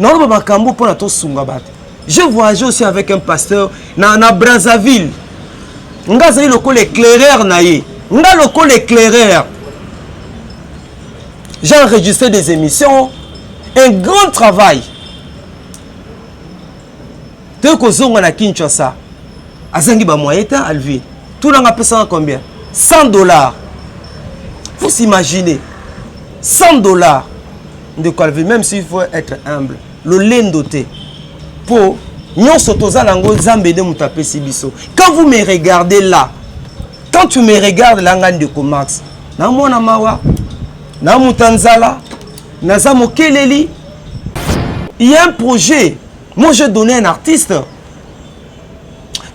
Naoloba makambo mpo na tosunga bato. Je voyage aussi avec un pasteur na Brazzaville. Nga azali lokola éclaireur na ye. Nga lokola éclaireur. J'ai enregistré des émissions, un grand travail. Toyei kozonga na Kinshasa. Azangi ba moyen te Alvin. Tunanga apesanga combien? 100 $. Faut s'imaginer. 100 $. Ndeko Alvin, même s'il faut être humble, lolendo te. Po nyonso toza nango, Nzambe nde moto apesi biso. Quand vous me regardez là, quand tu me regardes là, nga ndeko Max, na mwana mawa, na moto nzala, naza mokeleli. Il y a un projet. Moi, j'ai donné un artiste.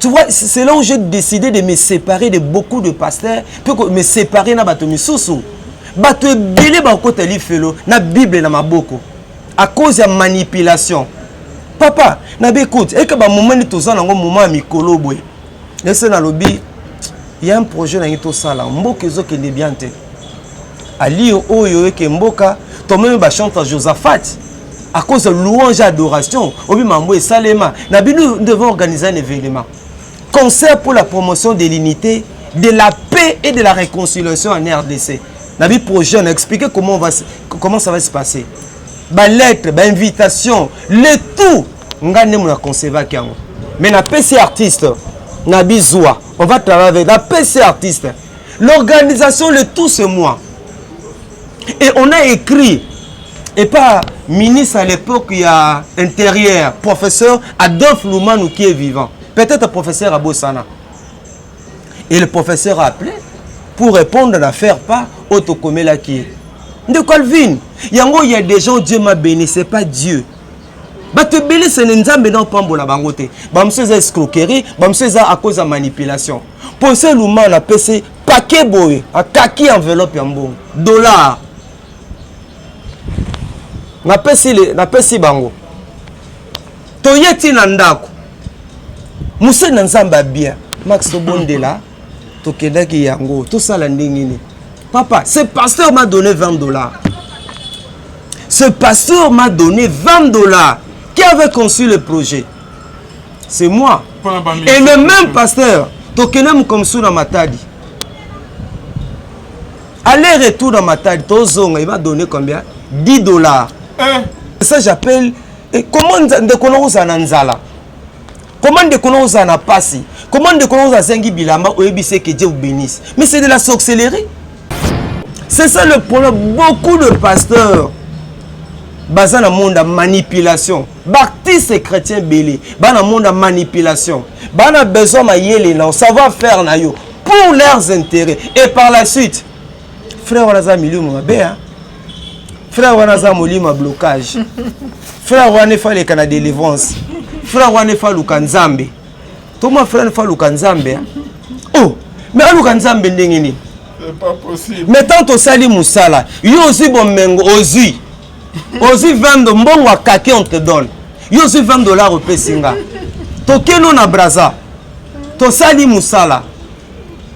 Tu vois, c'est là où j'ai décidé de me séparer de beaucoup de pasteurs, puis me séparer na bato misusu. Bato ebele bakota lifelo na Bible na maboko à cause ya manipulation. Papa, na écoute, eke ba moment ni toza nango, moment ya mikolo boye. Ese nalobi, il y a un projet nangi tosala, mboka ezokende bien te. Alio oyo eke mboka, tomemi bachantre Josaphat à cause de louange et adoration, obi mambo esalema. Na bino, nous devons organiser un événement. Concert pour la promotion de l'unité, de la paix et de la réconciliation en RDC. Nabi projet, on a expliqué comment ça va se passer. Ba lettre, ba invitation, le tout. Nga nde mona conservaki yango. Mais na PC artiste, na bizwa, on va travailler avec la PC artiste. L'organisation, le tout, c'est moi. Et on a écrit, et pas ministre à l'époque, il y a intérieur, professeur Adolphe Loumanou qui est vivant. Peut-être professeur Abosana. Et le professeur a appelé pour répondre à l'affaire pas Otokomela qui est. De Calvin, yango, il y a des gens, Dieu m'a béni, c'est pas Dieu. Bato ebele sene Nzambe na opambola bango te. Bamosusu eza escroquerie, bamosusu eza à cause ya manipulation. Ponse Lumana apesi paquet boye, akaki enveloppe ya mbongo dollar, napesi bango, toye ti na ndako. Mosali na Nzambe abia Max, tobondela, tokendaki yango, tosala ndenge nini? Papa, ce pasteur m'a donné 20 $. Ce pasteur m'a donné 20 $. Qui avait conçu le projet? C'est moi. Et le même pasteur, tokende mokomsu na Matadi, aller-retour na Matadi, tozonga, il m'a donné combien? 10 $. Eh. Ça, j'appelle et comment ndeko na ozala na nzala, comment ndeko na ozala na pasi, comment ndeko na ozala azengi bilamba, oyebi se que Dieu vous bénisse? Mais c'est de la sorcellerie, c'est ça le problème. Beaucoup de pasteurs baza na monde ya manipulation. Baartiste chrétien ebele baa na monde ya manipulation, baa na besoin mayele na savoir faire na yo pour leurs intérêts. Et par la suite, frère wana aza milimo mabe, hein? Frère wana aza molimo ya blocage. Frère wana efaleka na délivrance. Frère wana efaluka Nzambe. Toma, frère efaluka Nzambe, hein? Oh, mais aluka Nzambe ndenge nini? C'est pas possible. Mais tant tosali mosala, yo ozwi bomengo, ozwi 20, mbongo akaki, on te donne, yo ozwi 20 $, opesi nga, tokeno na Braza, tosali mosala.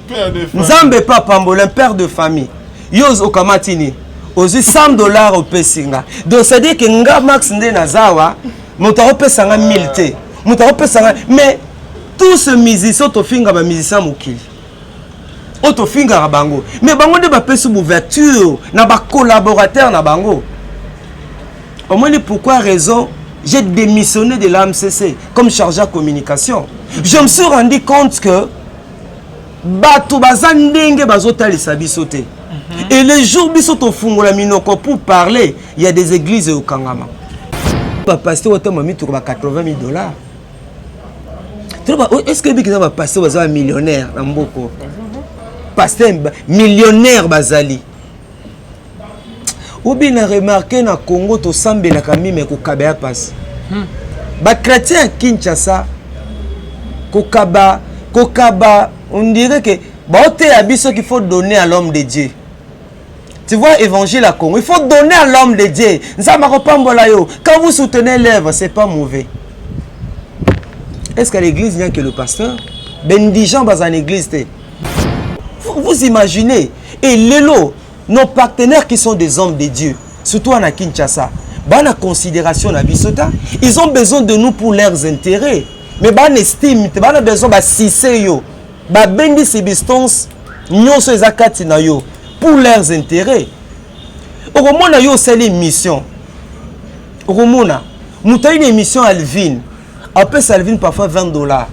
Père de famille. Nzambe mpe apambola, un père de famille. Yo okamati nini? Ozwi 100 $, opesi nga. Donc c'est à dire que nga Max nde naza awa, moto akopesa nga 1000 te, moto akopesa nga. Mais tous ce musicien, tofinga bamusicien mokili oyo, tofingaka bango, mais bango nde bapesi ouverture na bacollaborateur na bango. Omoni pourquoi raison j'ai démissionné de l'AMCC comme chargé à communication? Je me suis rendu compte que bato baza ndenge bazotalisa biso te. Et le jour biso tofungola minoko pour parler, il y a des églises ekokangama. Bapasteur otamba mituka ba 80 000 $. Est ce que ebiki eza bapasteur baza bamillionnaire na mboko? Pasteur millionnaire bazali obi na remarque na Congo, tosambelaka mime, kokaba ya pasi. Bachrétien ya Kinshasa, kokaba, kokaba, on dirait que baoteya biso qu'il faut donner à l'homme de Dieu. Tu vois, évangile à Congo, il faut donner à l'homme de Dieu, Nzambe akopambola yo. Quand vous soutenez l'œuvre, c'est pas mauvais. Est-ce qu'à l'église, il n'y a que le pasteur? Baindigent baza na église te. Vous imaginez? Et lelo, nos partenaires qui sont des hommes de Dieu, surtout à Kinshasa, Bana considération na biso ta. Ils ont besoin de nous pour leurs intérêts. Mais bana estime te, bana besoin ba sise yo. Ba bendi substance nyonso eza kati na yo pour leurs intérêts. Okomona yo osali émission. Okomona moto ayi na émission Alvin. Apesa Alvin parfois 20 $.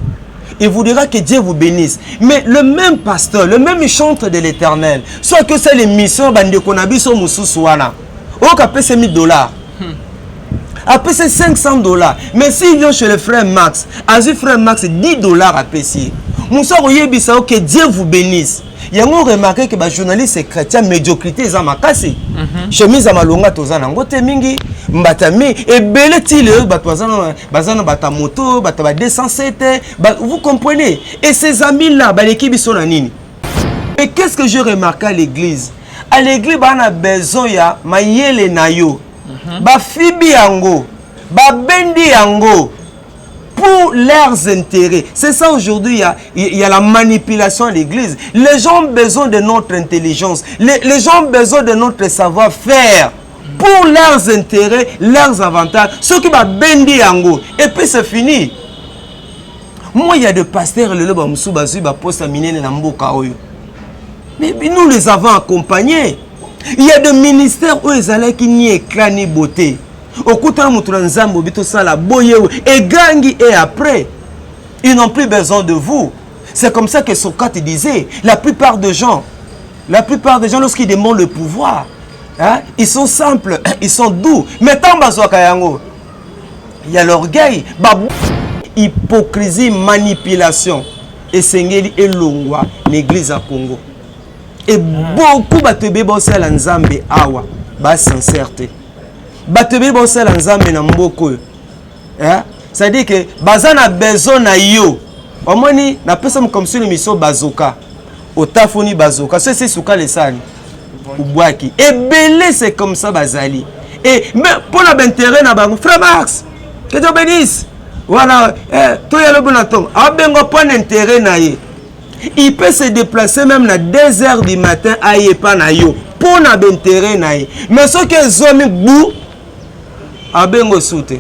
Il vous dira que Dieu vous bénisse. Mais le même pasteur, le même chantre de l'Éternel, soit que c'est l'émission bandeko na biso mosusu wana. Oyo apesa 1000 $. Apesa 500 $. Mais s'il vient chez le frère Max, azwi frère Max 10 $ apesi. Musa koyebisa que Dieu vous bénisse. Yango remarqué que ba journaliste chrétien, médiocrité eza makasi. Chemise ya malonga toza nango te mingi, mbata mi ebele ti lelo bato baza na bato ya moto, bato ba 207 ba, vous comprenez? Et ces amis là baleki biso na nini? Et qu'est-ce que j'ai remarqué à l'église? À l'église, bana besoin ya mayele na yo. Bafibi yango, babendi yango pour leurs intérêts. C'est ça aujourd'hui, il y a la manipulation à l'église. Les gens ont besoin de notre intelligence. Les gens ont besoin de notre savoir-faire. Pour leurs intérêts, leurs avantages. Ce qui va bendi yango. Et puis c'est fini. Moi, il y a des pasteurs, le loba musu bazui ba poste minene na mboka oyo. Mais nous les avons accompagnés. Il y a des ministères où ils allaient qui ni éclat ni beauté. Okutana moto na Nzambe, obi tosala boye egangi, et après ils n'ont plus besoin de vous. C'est comme ça que Socrate disait: la plupart de gens, la plupart des gens, lorsqu'ils demandent le pouvoir, hein, ils sont simples, ils sont doux, mais tant bazwaka yango, il y a l'orgueil, ba hypocrisie, manipulation. Esengeli elongwa na église ya Congo. Et beaucoup, bato ebele baosala Nzambe awa, basincère te. Bato ebele baosala Nzambe na mboka oyo, eh? C'est-à-dire que baza na besoin na yo. Omoni, napesa mokambi na émission, bazoka otafuni, bazoka so esi sukala esani obwaki. Ebele c'est comme ça bazali. Et mais mpo na baintérêt na bango, frère Max, que Dieu bénisse wana, eh, toya lobi na ntongo, abenga mpo na intérêt na ye. Il peut se déplacer même na 2 heures du matin, ayepa na yo mpo na baintérêt na ye. Mais soki ezwami bu, abengo su te.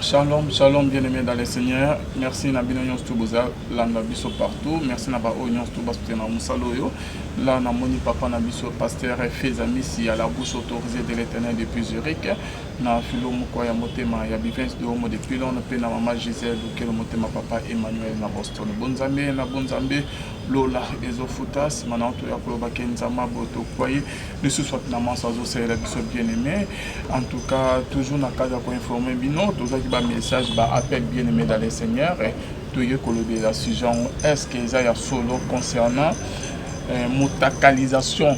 Shalom, shalom, bien-aimés dans le Seigneur. Merci na bino nyonso boza landa biso partout. Merci na ba oyo nyonso basoutenir mosala oyo. Là na moni papa na biso pasteur Feza Misi à la bouche autorisée de l'Éternel depuis Zurich. Na filo moko ya motema ya Bivens de Homo depuis Londres, pe na mama Gisèle Lukelo motema papa Emmanuel na Boston. Bonzambe na bonzambe lola ezofuta nsima na oto ya koloba ke Nzambe aboto kwaye lisusu wapi na manso azosalela biso. Bien aimé, en tout cas toujours na cadre ya koinforme bino, tozwaki bamessage, baappel. Bien aimé dans le Seigneur, toye kolobela sujet yango: est ce que eza ya solo concernant motakalisation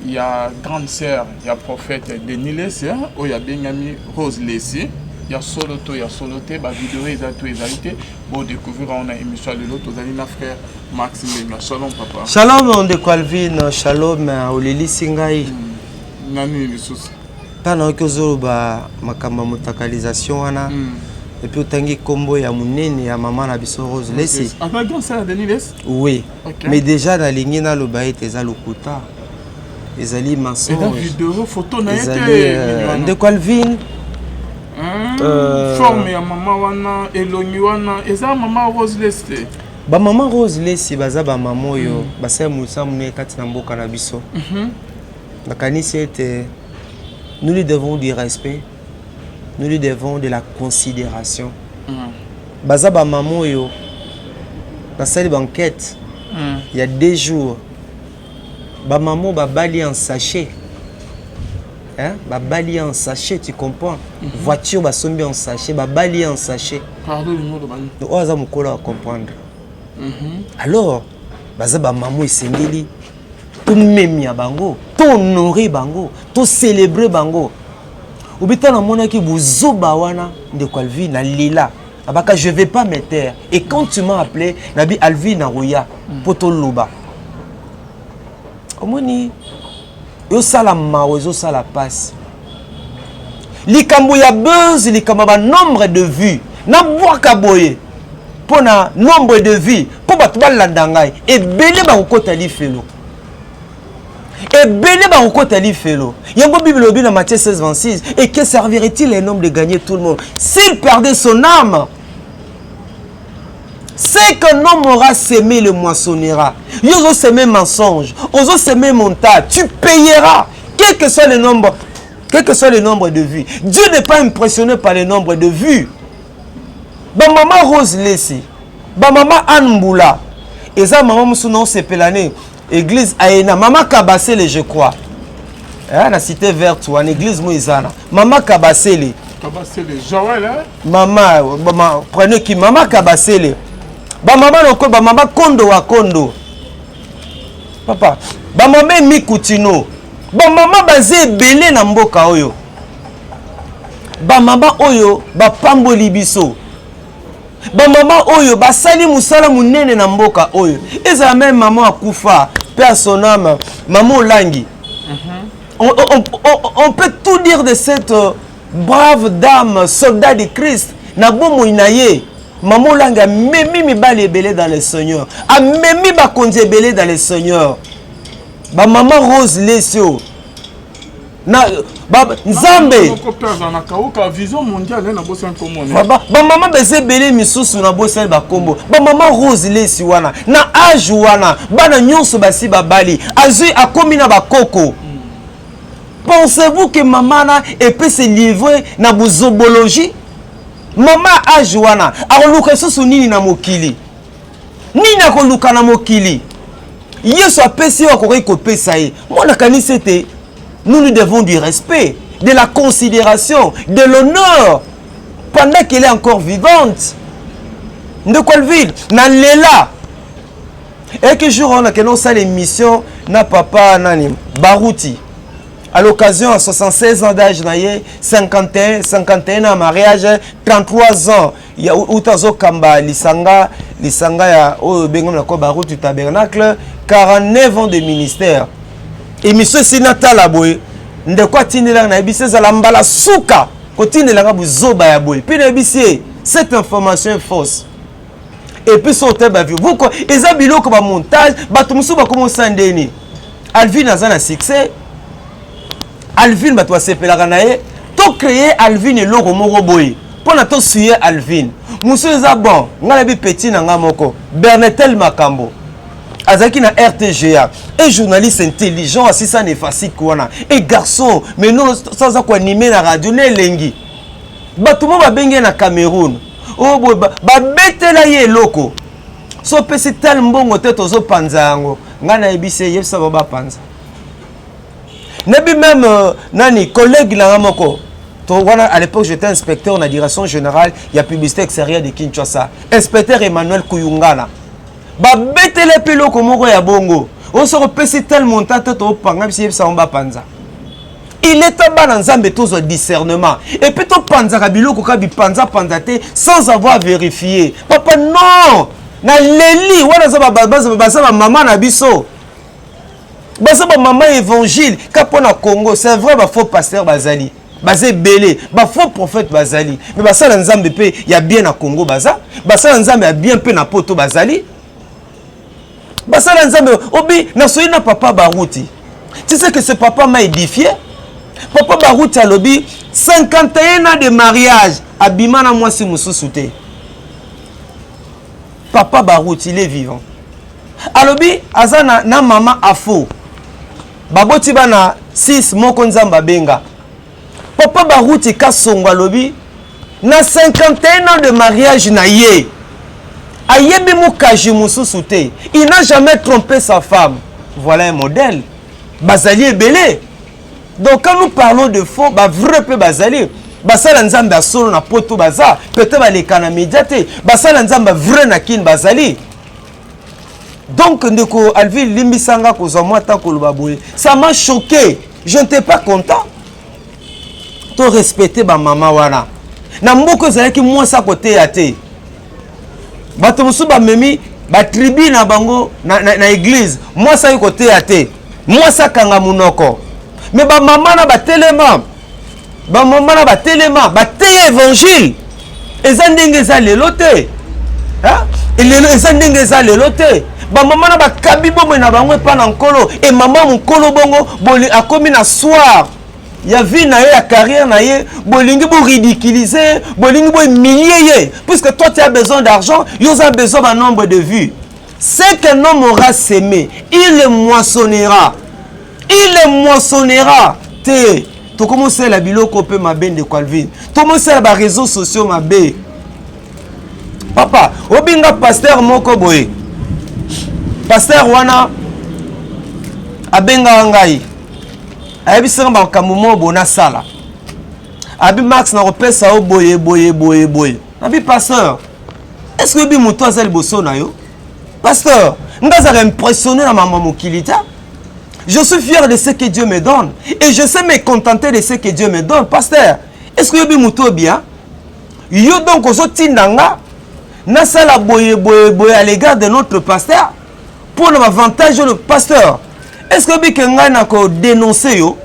ya grande sœur ya prophète Denis Lesi oyo abengami Rose Lesi, ya solo to ya solo te? Bavideo eza to ezali te? Bodécouvrir yango na émission ya lelo. Tozali na frère Max Mbenga. Shalom, papa. Shalom, ndeko Alvin, shalom. Olelisi ngai. Nani lisusu? Ntango nayoki ozoloba makambo ya motakalisation wana, et puis otangi nkombo ya monene ya mama na biso Rose Lesi. Aza grande sœur ya Denis Lesi? Oui. Ok. Mais déjà nalingi naloba ete eza lokuta, ezali eza mensonge. Video, photo na ye Ezali te nini wana? Ndeko Alvin, Forme ya mama wana, elongi wana, eza mama Rose Lesi te? Bamama Rose Lesi baza bamama oyo basala mosala monene kati na mboka na biso. Nakanisi ete nous lui devons du respect, nous lui devons de la considération. Baza bamama oyo basali baenquête il y a 2 jours, bamama babali en sachet, hein? Babali en sachet, tu comprends? Voiture basombi en sachet, babali en sachet. Pardon, olingi oloba nini? Oyo aza mokolo ya comprendre. Alors baza bamama, esengeli tomemia bango, tohonore bango, tocélébre bango. Obi ntango namonaki bozoba wana, ndeko Alvi, nalela abaka, je vais pas me taire. Et quand tu m'as appelé, nabi Alvi nakoya mpo toloba. Omoni, ezosala mawa, ezosala mpasi. Likambo ya buzz, likambo ya banombre de vues, nabwaka boye mpo na nombre de vues, mpo bato balanda ngai ebele, bakokɔta lifelo. Ebele bakokota lifelo. Yango Bible elobi na Matthieu 16 26, et que servirait-il un homme de gagner tout le monde s'il perdait son âme? Ce qu'un homme aura semé le moissonnera. Yo ozo semer mensonge, ozo semer montage, tu payeras quel que soit le nombre, quel que soit le nombre de vues. Dieu n'est pas impressionné par le nombre de vues. Ba maman Rose Lesi, ba maman Anne Mbula, eza maman musu na osepela ne église aena maman Kabasele je crois. Eh, na cité verte wana église mo ezana. Maman Kabasele. Kabasele Joël hein? Mama, mama prenez qui mama Kabasele. Ba mama loko ba mama Kondo wa Kondo. Papa, ba mama Mikutino. Ba mama baze ebele na mboka oyo. Ba mama oyo bapamboli biso. Ba mama oyo basali mosala monene na mboka oyo. Ezala même mama akufa, paix à son âme, mama Olangi. On peut tout dire de cette brave dame, soldat de Christ, na bomoi na ye. Mama Olangi amemi mibali ebele dans le Seigneur. Amemi bakonzi ebele dans le Seigneur. Ba mama Rose Lesio. Na ba Nzambe. Vision mondiale na bosani kombo ne. Ba ba mama baza ebele misusu na bosani ba kombo. Ba mama Rose Lesi wana na âge wana bana nyonso basi babali azui akomi na bakoko. Pensez-vous que mama na peut se livrer na bozobologie? Mama âge wana akoluka lisusu nini na mokili? Nini akoluka na mokili? Yesu apesi oyo akoki kopesa ye. Moi nakanisi ete nous nous devons du respect, de la considération, de l'honneur pendant qu'elle est encore vivante. Ndeko Alvin, na lela eke jour wana nakende osala émission na papa nani Baruti à l'occasion ya 76 ans d'âge na ye, 51 ans mariage, 33 ans ya uta azokamba lisanga, lisanga ya oyo ebengami na ko Baruti Tabernacle, 49 ans de ministère. Émission esi natala boye, ndeko atindelaka nayebisi ezala mbala suka kotindelaka buzoba ya boye, mpe nayebisi ye cette information est fausse. Et puis so otali ba vie pourquoi eza biloko ba montage, bato mosusu bakoma osala ndeni. Alvin aza na succès, Alvin bato basepelaka na ye, to créer Alvin eloko moko boye mpona tosuye Alvin. Mosusu eza bon, ngai nayebi petit na ngai moko Bernetel Makambo azalaki na RTGA, un journaliste intelligent asisa na efasik wana, e garçon mais non aza koanime na radio na elengi. Bato mo babenge na Cameroun oyo boye babetela ye eloko, so opesi tel mbongo te tozopanza yango. Ngai nayebisi ye, yebisa bango bapanza. Nayebi même nani collègue na nga moko to wana, à l'époque j'étais inspecteur na direction générale ya publicité extérieure de Kinshasa, inspecteur Emmanuel Kuyungana, babetele mpe eloko moko ya bongo, oyo soki opesi tel montant te topanga biso, yebisa bango bapanza. Il est temps bana Nzambe tozwa discernement et puis topanzaka biloko kaka bipanza-panza te sans avoir vérifié. Papa non, na leli wana eza baza ba mama na biso, baza ba mama évangile ka mpo na Congo. C'est vrai, ba faux pasteur bazali, baza ebele, ba faux prophète bazali, mais basala Nzambe mpe ya bien na Congo baza, basala Nzambe ya bien mpe na poto bazali, basala Nzambe obi. Nasoyi na papa Baruti, tu sais que ce papa m'a édifié. Papa Baruti alobi 51 ans de mariage, abima na mwasi mosusu te. Papa Baruti, il est vivant, alobi aza na mama afo, baboti bana 6, moko Nzambe abenga. Papa Baruti Kasongo alobi na 51 ans de mariage na ye ayebi mokaji mosusu te, il n'a jamais trompé sa femme. Voilà un modèle. Bazali ebele. Donc quand nous parlons de faux, ba vrai pe bazali, basala Nzambe ya solo na poto baza, peut-être baleka na média te, basala Nzambe vrai na Kin bazali. Donc ndeko Alvin, limbisanga kozwa mwa temps koloba boye, ça m'a choqué, je n'étais pas content. To respecter ba mama wana. Na mboka ezalaki mwasi akoteya te, bato mosusu bamemi batribu na bango na église, mwasi ayi koteya te, mwasi akanga monoko. Me bamama na batelema, bamama na batelema bateya évangile. Eza ndenge eza lelo te, lelo eza ndenge eza lelo te. Bamama na bakabi bomoi na bango epai na Nkolo. E mama mokolo bongo boli akomi na soir ya vie na ye, ya carrière na ye, bolingi boridiculiser, bolingi bohumilie ye, puisque toi tu as besoin d'argent, yo oza besoin ba nombre de vues. Ce qu'un homme aura semé, il le moissonnera. Il le moissonnera. Te tokomosala biloko mpe mabe, ndeko Alvin, tomosala ba réseaux sociaux mabe. Papa obinga pasteur moko boye, pasteur wana abengaka ngai, ayebisaka makambo moko boye nasala. Abi: "Max, nakopesa yo boye boye boye boye." Nabi: "Pasteur, est ce que oyebi moto aza liboso na yo? Pasteur, nga azalaka impressionné na mama mokili ta. Je suis fier de ce que Dieu me donne et je sais me contenter de ce que Dieu me donne. Pasteur, est ce que oyebi moto bien yo? Donc ozotinda nga nasala boye boye boye à l'égard de notre pasteur mpo na bavantage oyo? Pasteur, est ce que oyebi ke ngai nakodénonce yo?"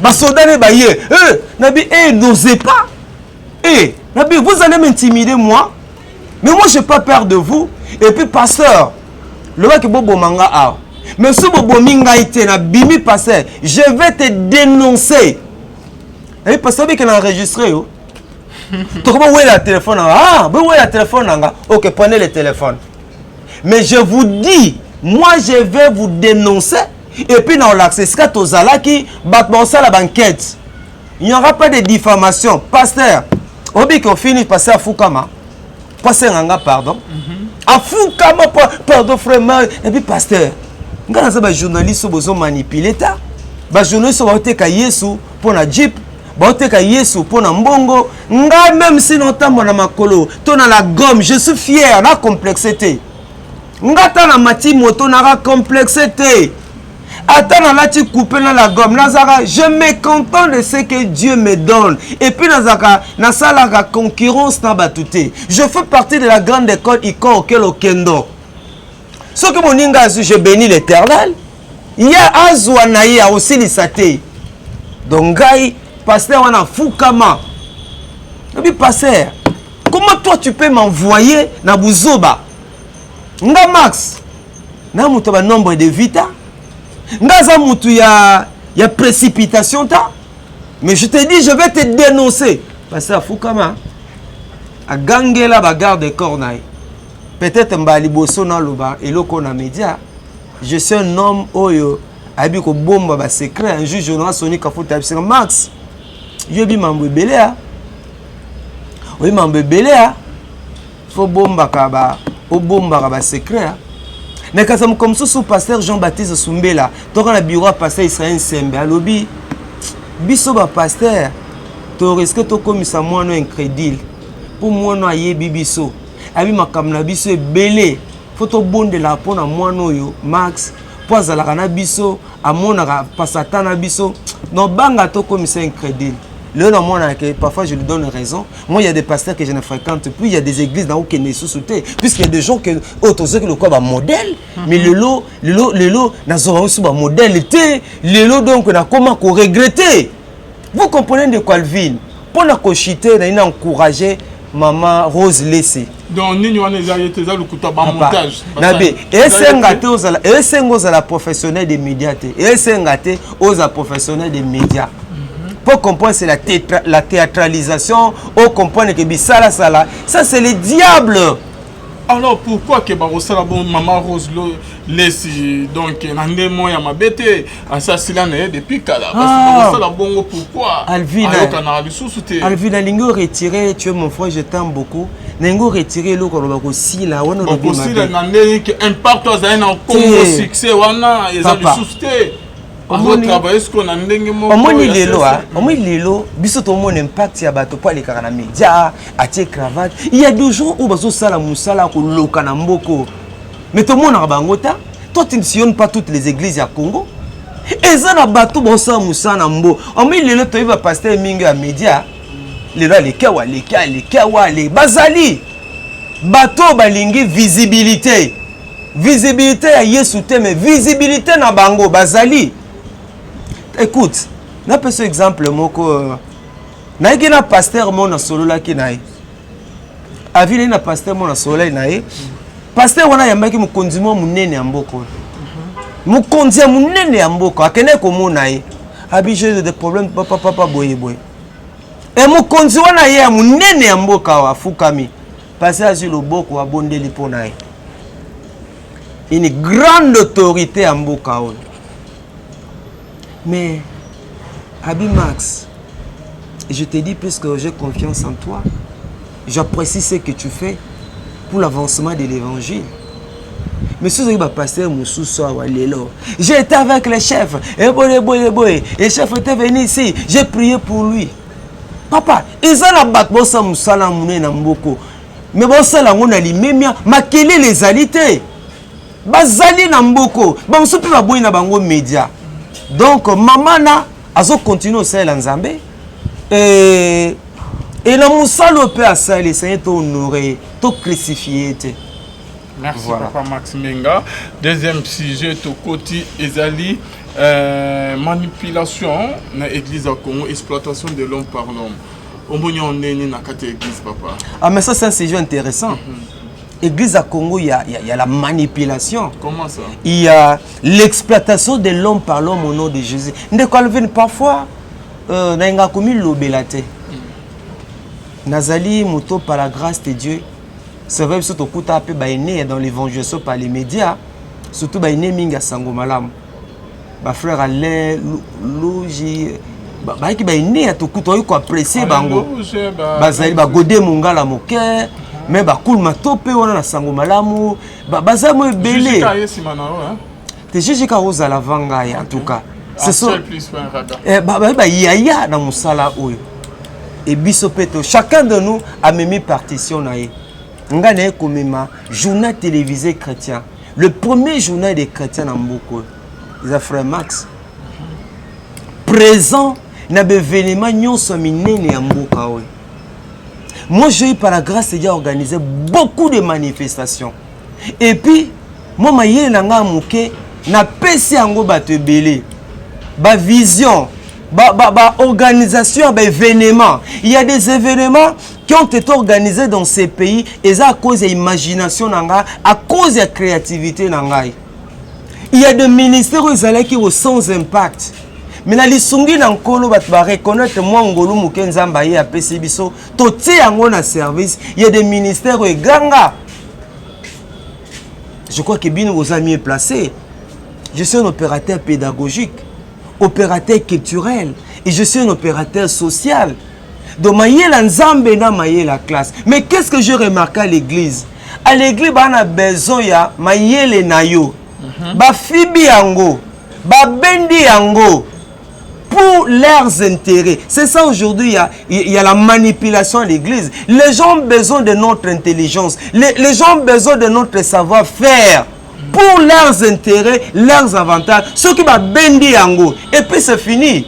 Basoda ne baye, eh, nabi: "Eh, n'osez pas. Eh, nabi, vous allez m'intimider, moi? Mais moi, j'ai pas peur de vous. Et puis pasteur, lobaki boboma nga awa, mais so bobomi ngai te, nabimi. Pasteur, je vais te dénoncer." Nabi: "Pasteur, obike na enregistré yo." Tokoma wela téléphone na nga. Ah, bowela téléphone na nga. Ok, prenez le téléphone, mais je vous dis, moi, je vais vous dénoncer. Et puis na olakisa esika tozalaki, bato baosala baenquête, il n'y aura pas de diffamation. Pasteur, obiki ofini." Pasteur afukama po asenga nga pardon. Afukama po: "Pardon, vraiment." Et puis pasteur, nga naza bajournaliste oyo bozomanipuler ta, bajournaliste oyo baoteka Yesu mpo na jeep, baoteka Yesu mpo na mbongo. Ngai, même si naotambola na makolo to na la gomme, je suis fier, na complexe te. Nga ata na mati moto, naka complexe te. Ata nalati coupe na la gomme, nazalaka, je me contente de ce que Dieu me donne. Et puis nazalaka, nasalaka concurrence na bato te. Je fais partie de la grande école Icon Okelo Okendo. Soki moninga azwi, je bénis l'Éternel, ye azwa na ye, akosilisa te. Donc ngai, pasteur wana afukama. Nabi: "Pasteur, comment toi tu peux m'envoyer na buzoba? Nga Max, na moto ya banombre de vita, nga aza motu ya précipitation ta, mais je te dis, je vais te dénoncer." Pasteur afukama, agangela bagarde corps na ye. Peut-être mbala liboso naloba eloko na média. Je suis un homme oyo ayebi kobomba basecret. Un jour, journal Soni Kafuta ayebisanga: "Max, yoyebi mambo ebele, a oyebi mambo ebele, a fo bombaka ba obombaka basecret a." Mais kasi moko mosusu, pasteur Jean Baptiste Sumbela, toka na bureau ya pasteur Israel Nsembe, alobi: "Biso bapasteur torisquer tokomisa mwana incrédule, mpo mwana ayebi biso, ayebi makambo na biso ebele. Fo tobondelaka mpo na mwana oyo Max, mpo azalaka na biso, amonaka pasata na biso, nobanga tokomisa incrédule." Lelo namonaka que parfois je lui donne raison. Moi, il y a des pasteurs que je ne fréquente plus, il y a des églises naokende lisusu te, puisqu'il y a des gens que oyo tozwaki lokola bamodèle, mais lelo, lelo, lelo nazwaka oso bamodèle te lelo. Donc nakoma koregretter. Vous comprenez, ndeko Alvin? Mpo na kochuter, nayi na encourager mama Rose Lese. Donc nini wana eza ye te, eza lokuta, bamontage. Nabe esenga te ozala, esenga ozala professionnel de média te, esenga te ozala professionnel de média pour comprendre. C'est la théâtralisation. O comprendre que bisalasala, ça, c'est le diable. Alors pourquoi ke bakosala bon mama Rose Lesi? Donc na nde mo ya mabe te, asi asila na ye depuis kala. Bakosala bongo pourquoi? Alvin, ayokanaka lisusu te. Alvin, nalingi oretirer, tu es mon frère, je t'aime beaucoup. Nalingi oretirer eloko aloba kosila wana. Olobi kosila na ndenge ke impact azali na Congo, succès wana eza lisusu te, azotravaille sikoyo na ndenge moko. Omoni lelo, omoni lelo, biso tomona impact ya bato mpo alekaka na média, atie cravate. Il y a des gens oyo bazosala mosala ya koloka na mboko, mais tomonaka bango ta. Toi, tu ne sillonnes pas toutes les églises ya Congo. Eza na bato bazosala mosala na mbo. Omoni lelo, toyebi bapasteur mingi ya média lelo, aleki awa, aleki, aleki awa, ale bazali bato oyo balingi visibilité, visibilité ya Yesu te, mais visibilité na bango bazali. Écoute, napesa exemple moko. Nayaki na pasteur mo, nasololaki na ye avi. Nayi na pasteur mo, nasololaki na ye. Pasteur wana ayambaki mokonzi mwa monene ya mboka oyo, mokonzi ya monene ya mboka akendaki komona ye, abi: "J'ai des problèmes, papa, papa, boye boye." E mokonzi wana ye ya monene ya mboka awa afukami, pasteur azwi loboko, abondeli mpo na ye, une grande autorité ya mboka oyo. Mais abi: "Max, je te dis, puisque j'ai confiance en toi, j'apprécie ce que tu fais pour l'avancement de l'évangile." Mais soki ozalaki bapasteur mosusu awa lelo: "J'étais avec le chef eboye boye boye, le chef était venu ici, j'ai prié pour lui." Papa, eza na bato bosala mosala monene na mboko, me bosala yango na limemia, makelele ezali te. Bazali na mboko, bamosusu mpe baboyi na bango média. Donc mama na azocontinuer osalela Nzambe e na mosala oyo mpe asali, esenge tohonorer, tocrucifier te. Merci. Voilà. Papa Max Menga, deuxième sujet tokoti ezali manipulation na église ya Congo, exploitation de l'homme par l'homme. Omoni yango ndenge na kati ya église, papa? Ah, mais ça, c'est un sujet intéressant. Église à Congo, il y a la manipulation. Comment ça? Il y a l'exploitation de l'homme par l'homme au nom de Jésus. Ndeko Alvin, parfois nayengaka komilobela te. Nazali moto, par la grâce de Dieu, c'est vrai, biso tokuta mpe baene dans l'évangélisation par les médias, surtout baene mingi ya sango malamu, bafrère Alain Logi, bayaki baene ya tokuta, oyi koapprécier bango, bazali bagode mongala moke, me bakuluma to mpe wana na sango malamu, baza mo ebele te. Jijika ozala va ngai, en tout cas bayi bayaya na mosala oyo. E biso mpe to, chacun de nous amemi partition na ye. Ngai naye komema journal télévisé chrétien, le premier journal des chrétiens na mboka oyo eza frère Max, présent na baévénement nyonso ya minene ya mboka oyo. Moi, j'ai eu par la grâce de Dieu organisé beaucoup de manifestations et puis moi, mayele na ngai moke, napesi yango bato ebele, bavision, baorganisation ya baévénement. Il y a des événements qui ont été organisés dans ces pays, eza à cause ya imagination na ngai, à cause ya créativité na ngai. Il y a des ministères oyo ezalaki au sans impact, mais na lisungi na Nkolo, bato bareconnaître mwa ngolu moke Nzambe aye apesi biso, totie yango na service. Il y a des ministères oyo eganga. Je crois que bino boza mieux placé. Je suis un opérateur pédagogique, opérateur culturel et je suis un opérateur social. Donc mayela Nzambe na mayela classe. Mais qu'est-ce que j'ai remarqué à l'église? À l'église, bana besoin ya mayele na yo, bafibi yango, babendi yango pour leurs intérêts. C'est ça aujourd'hui, il y a la manipulation à l'église. Les gens ont besoin de notre intelligence. Les gens ont besoin de notre savoir-faire pour leurs intérêts, leurs avantages. Ceux qui babendi yango, et puis c'est fini.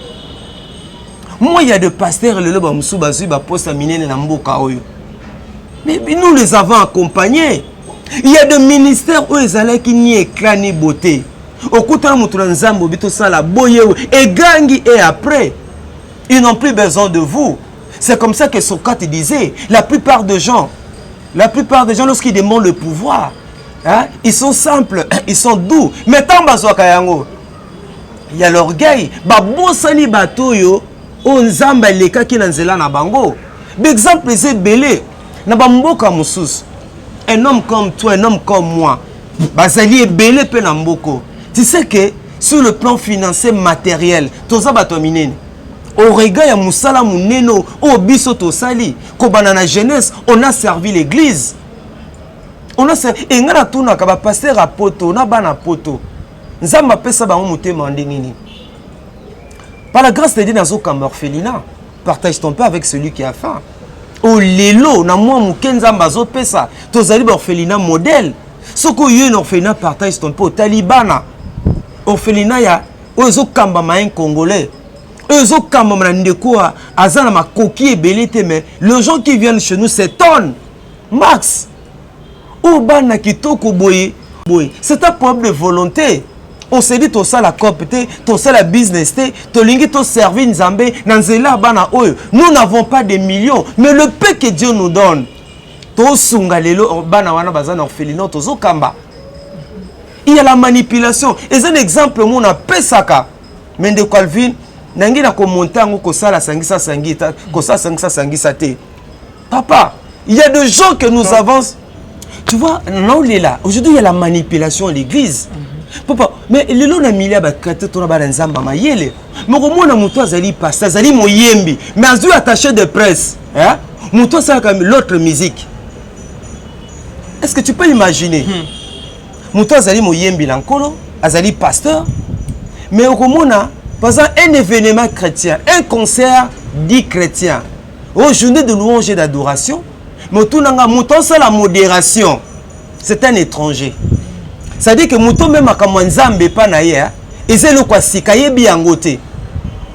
Moi, il y a des pasteurs, lelo bamosusu bazwi baposte minene na mboka oyo. Mais nous les avons accompagnés. Il y a des ministères oyo ezalaki ni éclat ni beauté. Okutana moto na Nzambe, obi tosala boye, egangi, et après ils n'ont plus besoin de vous. C'est comme ça que Socrate disait: la plupart de gens, la plupart des gens, lorsqu'ils demandent le pouvoir, hein, ils sont simples, ils sont doux, mais tant bazwaka yango, il y a l'orgueil, babosani bato oyo oyo Nzambe alekaki na nzela na bango. Baexemple eza ebele na bamboka mosusu. Un homme comme toi, un homme comme moi, bazali ebele mpe na mboka. Tu sais que sur le plan financier, matériel, toza bato ya minene au regard ya mosala monene oyo biso tosali kobanda na jeunesse. On a servi l'église, on a servi. E ngai natunaka bapasteur ya poto na bana poto, Nzambe apesa bango motema ndenge nini? Par la grâce de Dieu, nazokamba orphelinat Partage ton pain avec celui qui a faim. Oyo lelo na mwa moke Nzambe azopesa, tozali baorphelinat modèle. Soki oyo na orphelinat Partage ton pain, otali bana orphelinat ya oyo ezokambama un Congolais, oyo ezokambama na ndeko aza na makoki ebele te, mais les gens qui viennent chez nous s'étonnent: "Max, oyo bana kitoko boye boye." C'est un problème de volonté. On se dit: tosala coop te, tosala business te, tolingi toservi Nzambe na nzela ya bana oyo. Nous n'avons pas de millions, mais le peu que Dieu nous donne, Tosunga lelo bana wana baza na orphelinat, tozokamba. Il y a la manipulation. Eza na exemple mo napesaka, mais ndeko Alvin, nangi na komonte yango, kosala sangisa sangisa, kosala sangisa sangisa te. Papa, il y a des gens que nous avons, tu vois, naolela. Aujourd'hui, il y a la manipulation à l'église, papa. Mais lelo na milieu ya bachrétien, tona bana Nzambe mayele mokomona moto azali pasteur, azali moyembi, mais azwi attaché de presse, hein? Moto asalaka l'autre musique. Est-ce que tu peux imaginer? Moto azali moyembi na Nkolo, azali pasteur, mais okomona par exemple un événement chrétien, un concert dit chrétien, aux journée de louange et d'adoration, moto nanga, moto asala modération, c'est un étranger. C'est-à-dire que moto mpe makambo ya Nzambe epa na ye eza eloko ya sika, ayebi yango te.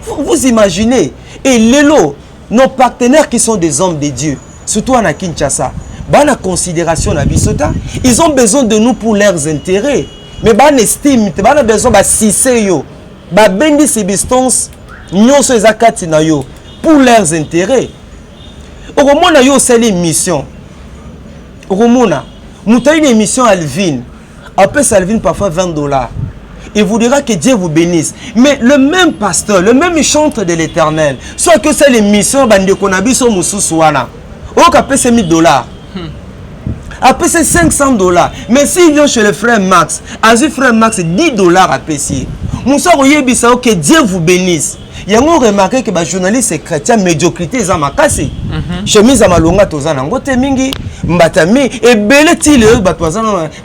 Vous imaginez? Et lelo, nos partenaires qui sont des hommes de Dieu, surtout na Kinshasa, bana considération na biso ta. Ils ont besoin de nous pour leurs intérêts, mais bana estime te. Bana besoin basise yo, babendi substance nyonso eza kati na yo pour leurs intérêts. Okomona yo osali émission, okomona moto ayi na émission Alvin, apesa Alvin parfois 20 $, il vous dira que Dieu vous bénisse. Mais le même pasteur, le même chantre de l'Éternel, soit que c'est l'émission bandeko na biso mosusu wana, oyoka apesa 1000 $, apesi 500 $. Mais s'il vient chez le frère Max, azwi frère Max 10 $ apesi ye, mosu akoyebisa yo que Dieu vous bénisse. Yango remarque ke bajournaliste chrétien, médiocrité eza makasi. Chemise ya malonga toza nango te mingi, mbata mi ebele ti lelo bato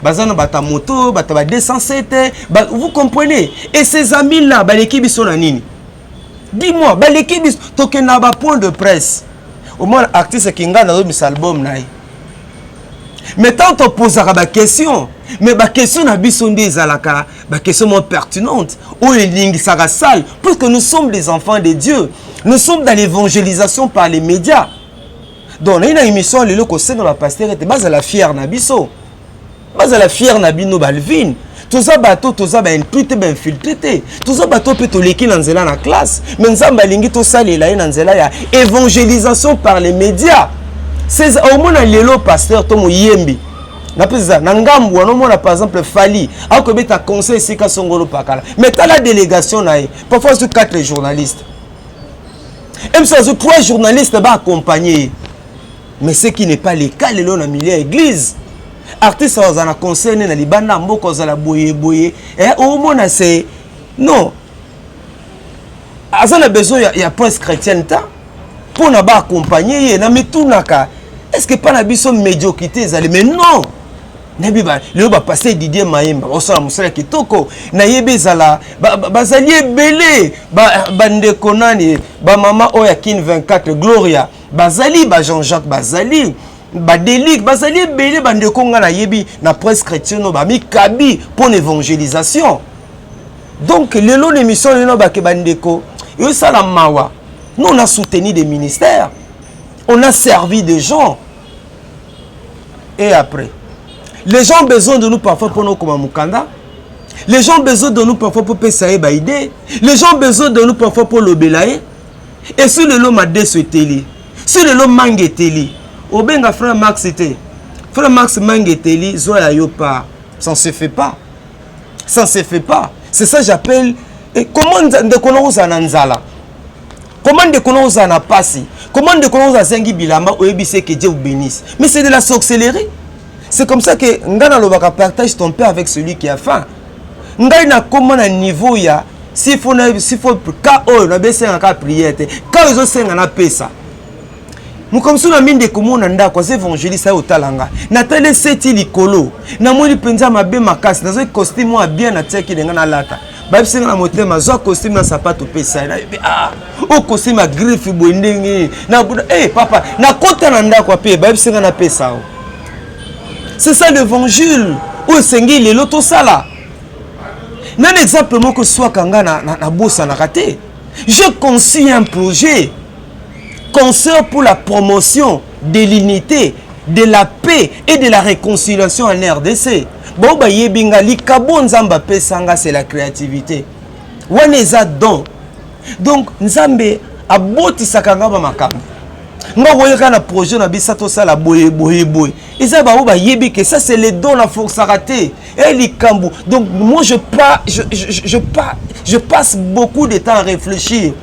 baza na bato ya moto, bato ba 207. Vous comprenez? Et ces amis là baleki biso na nini? Dis-moi, baleki biso? Tokende na bapoint de presse, omona artiste kinga nazobimisa album na ye, mais tant topozaka baquestion, mais baquestion na biso nde ezalaka baquestion moins pertinente oyo elingisaka salle, puisque nous sommes des enfants de Dieu, nous sommes dans l'évangélisation par les médias. Donc nayi na émission lelo kosenga bapasteur ete bazala fier na biso, bazala fier na bino balvin. Toza bato, toza baintrus te, bainfiltré te. Toza bato mpe toleki na nzela na classe, mais Nzambe alingi tosalela ye na nzela ya évangélisation par les médias. Omona lelo pasteur to moyembi napesa na ngambu wana, omona par exemple Fally akobeta conseil esika songolo pakala, mais tala délégation na ye, parfois azwi 4 journalistes, mso azwi 3 journalistes baaccompagne ye. Mais ce qui n'est pas le cas lelo na milieu ya église, artiste azala na conseil ne na libanda ya mboka, ozala boye boye, omona se non, aza na besoin ya presse chrétienne ta mpo na baaccompagne ye. Na mitunaka, est ce que mpa na biso médiocrité ezali? Mais non, nayebi lelo bapasteur Didier Mayemba basala mosala ya kitoko. Nayebi ezala bazali ebele, bandeko nani, bamama oyo ya Kin 24, Gloria, bazali ba Jean-Jacques, bazali badelik, bazali ebele. Bandeko ngai nayebi na presse chrétienne oyo bamikabi mpo na évangélisation. Donc lelo na émission lelo, bake bandeko, ezosala mawa. Nous, on a soutenu des ministères, on a servi des gens, et après les gens ont besoin de nous parfois mpona okoma mokanda, les gens ont besoin de nous parfois mpo pesa ye baidée, les gens ont besoin de nous parfois mpo lobela ye. Et si lelo madeso eteli, si lelo mangue eteli, obenga frère Max te: "Frère Max, mangue eteli, zwa ya yo part." Ça ne se fait pas, ça ne se fait pas. C'est ça j'appelle. Et comment ndeko na ozala na nzala, comment ndeko na ozala na pasi, comment ndeko na ozala azengi bilamba, oyebisi que Dieu vous bénisse? Mais c'est de la sorcellerie. C'est comme ça que ngai nalobaka: partage ton pain avec celui qui a faim. Ngai nakóma na niveau ya s'il faut, s'il faut ka oyo nabesengaka prière te, ka oyo ezosenga napesa. Mokambi so na mi ndeko mo na ndako aza évangéliste, aye otala nga, natali eseti likolo, namoni mpenza mabe makasi. Nazwaki costume oyo bien, natiaki ndenge nalata, bayebisi nga na motema: "Zwa costume na sapato, opesa ye." Nayebi ah, o costume ya griffe boye ndenge na eh, papa, nakota na ndako ape bayebisi nga napesa o. C'est ça l'évangile oyo esengi lelo tosala. Nani exemple moko swaka nga nabosanaka te: j'ai conçu un projet, concert pour la promotion de l'unité, de la paix et de la réconciliation en RDC. Bao bayebi nga, likabo Nzambe apesanga, c'est la créativité. Wana eza don. Donc Nzambe abotisaka nga bamakambo. Nga koyeka na projet na biso tosala boye boye boye. Eza ba oyo bayebi que ça c'est le don na forçaka te. Eh likambo. Donc moi je pas je je je pas je passe beaucoup de temps à réfléchir.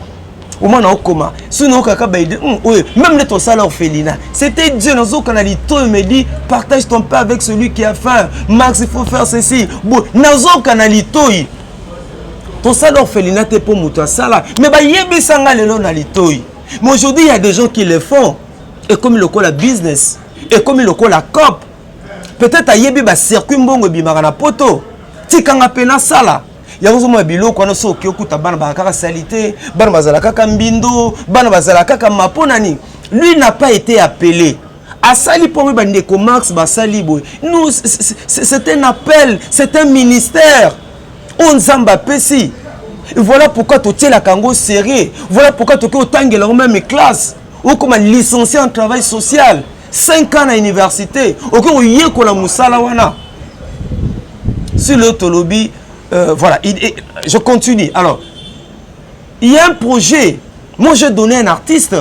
Omwana okoma soki naokaka baide oyo même nde tosala orphelinat, c'était Dieu. Nazoka na litoyo me dit: partage ton pain avec celui qui a faim. Max, il faut faire ceci. Bo nazoka na litoyi tosala orphelinat te mpo moto asala, mais bayebisanga lelo na litoyi. Mais aujourd'hui, il y a des gens qui le font, ekomi lokola business, ekomi lokola cop. Peut-être ayebi bacircuit, mbongo ebimaka na poto, tikanga mpe nasala yango. Ozomona biloko wana, soki oki okuta bana bazala kaka saleté, bana bazala kaka mbindo, bana bazala kaka mapo nani. Lui n'a pas été appelé, asali mpo oyo bandeko Max basali boye. Nous, c'est un appel, c'est un ministère oyo Nzambe apesi. Voilà pourquoi totielaka yango sérieux, voilà pourquoi tokoki otangela yango même classe, okoma licencié en travail social, 5 ans na université, okoki koyekola mosala wana. Sur le tolobi, voilà, je continue. Alors, il y a un projet. Moi, j'ai donné un artiste.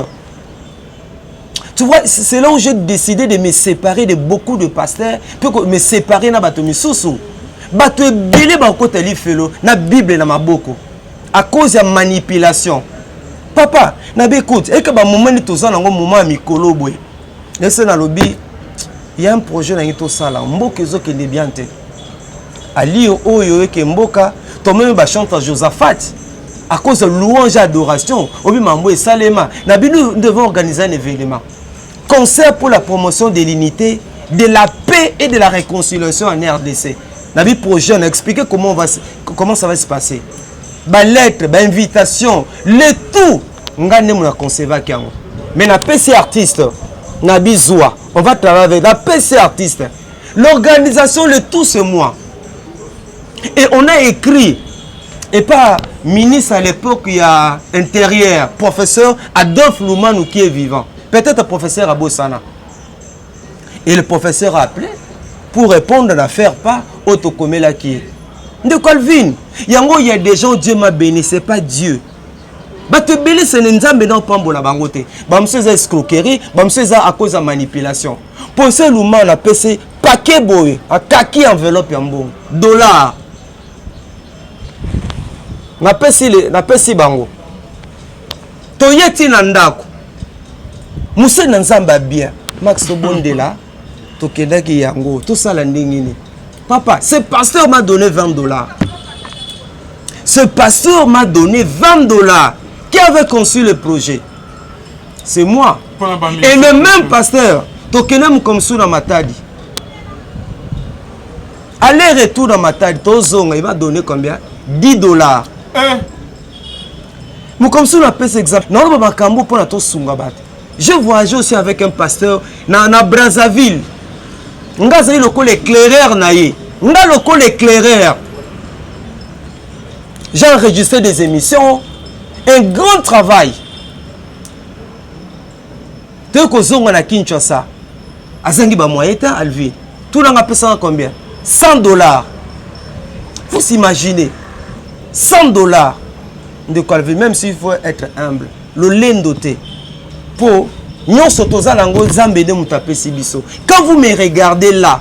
Tu vois, c'est là où j'ai décidé de me séparer de beaucoup de pasteurs, puis me séparer na bato misusu. Bato ebele bakota lifelo na Bible na maboko à cause ya manipulation. Papa, nabi écoute, eke bamoment nde toza nango, moment ya mikolo boye. Ese nalobi, il y a un projet nangi tosala, mboka ezokende bien te. Alio oyo eke mboka tomemi bachantre Josaphat à cause de louange et adoration obi mambo esalema na bino. Nous devons organiser un événement concert pour la promotion de l'unité, de la paix et de la réconciliation en RDC. Nabi projet, on a expliqué comment ça va se passer, balettre, bainvitation, le tout, nga nde mo na concevaki yango. Mais napesi artiste na bizwa, on va travailler avec, napesi artiste l'organisation, le tout, c'est moi. Et on a écrit et pas ministre à l'époque, il y a intérieur, professeur Adolphe Lumanu qui est vivant, peut-être professeur Abosana. Et le professeur a appelé pour répondre à l'affaire pas otokomelaki ndeko Alvin yango. Il y a des gens, Dieu m'a béni, c'est pas Dieu. Bato ebele sene Nzambe na opambola bango te. Bamosusu eza escroquerie, bamosusu eza à cause ya manipulation. Ponse Lumanu apesi paquet boye, akaki enveloppe ya mbongo dollar, napesi bango, toye ti na ndako. Mosali na Nzambe abia Max, tobondela, tokendaki yango, tosala ndenge nini? Papa, ce pasteur m'a donné 20 dollars. Ce pasteur m'a donné 20 dollars. Qui avait conçu le projet? C'est moi. Et le même pasteur, tokende mokomsu na Matadi, aller retour na Matadi, tozonga, il m'a donné combien? 10 dollars. Eh. Mokomsu napesa exemple, naoloba makambo mpona tosunga bato. J'ai voyagé aussi avec un pasteur na Brazzaville. Nga azali lokola éclaireur na ye, nga lokola éclaireur. J'ai enregistré des émissions, un grand travail. Toyei kozonga na Kinshasa, azangi bamoyen te. Alvin, tunanga apesanga combien? 100 dollars. Faut s'imaginer, 100 dollars. Ndeko Alvin, même s'il faut être humble, lolendo te, mpo nyonso toza nango, Nzambe nde moto apesi biso. Quand vous me regardez là,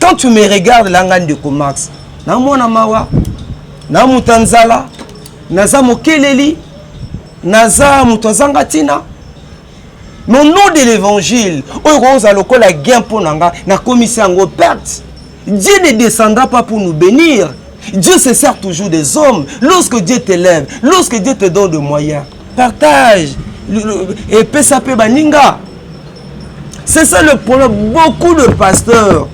quand tu me regardes là, nga ndeko Max, namona mawa na moto ya nzala, naza mokeleli, naza moto azanga ntina. Mais au nom de l'évangile, oyo kozala lokola gain mpo na nga, nakomisi yango perte. Dieu ne descendra pas pour nous bénir. Dieu se sert toujours des hommes. Lorsque Dieu t'élève, lorsque Dieu te donne de moyens, partage epesa mpe baninga. C'est ça le problème. Beaucoup de pasteurs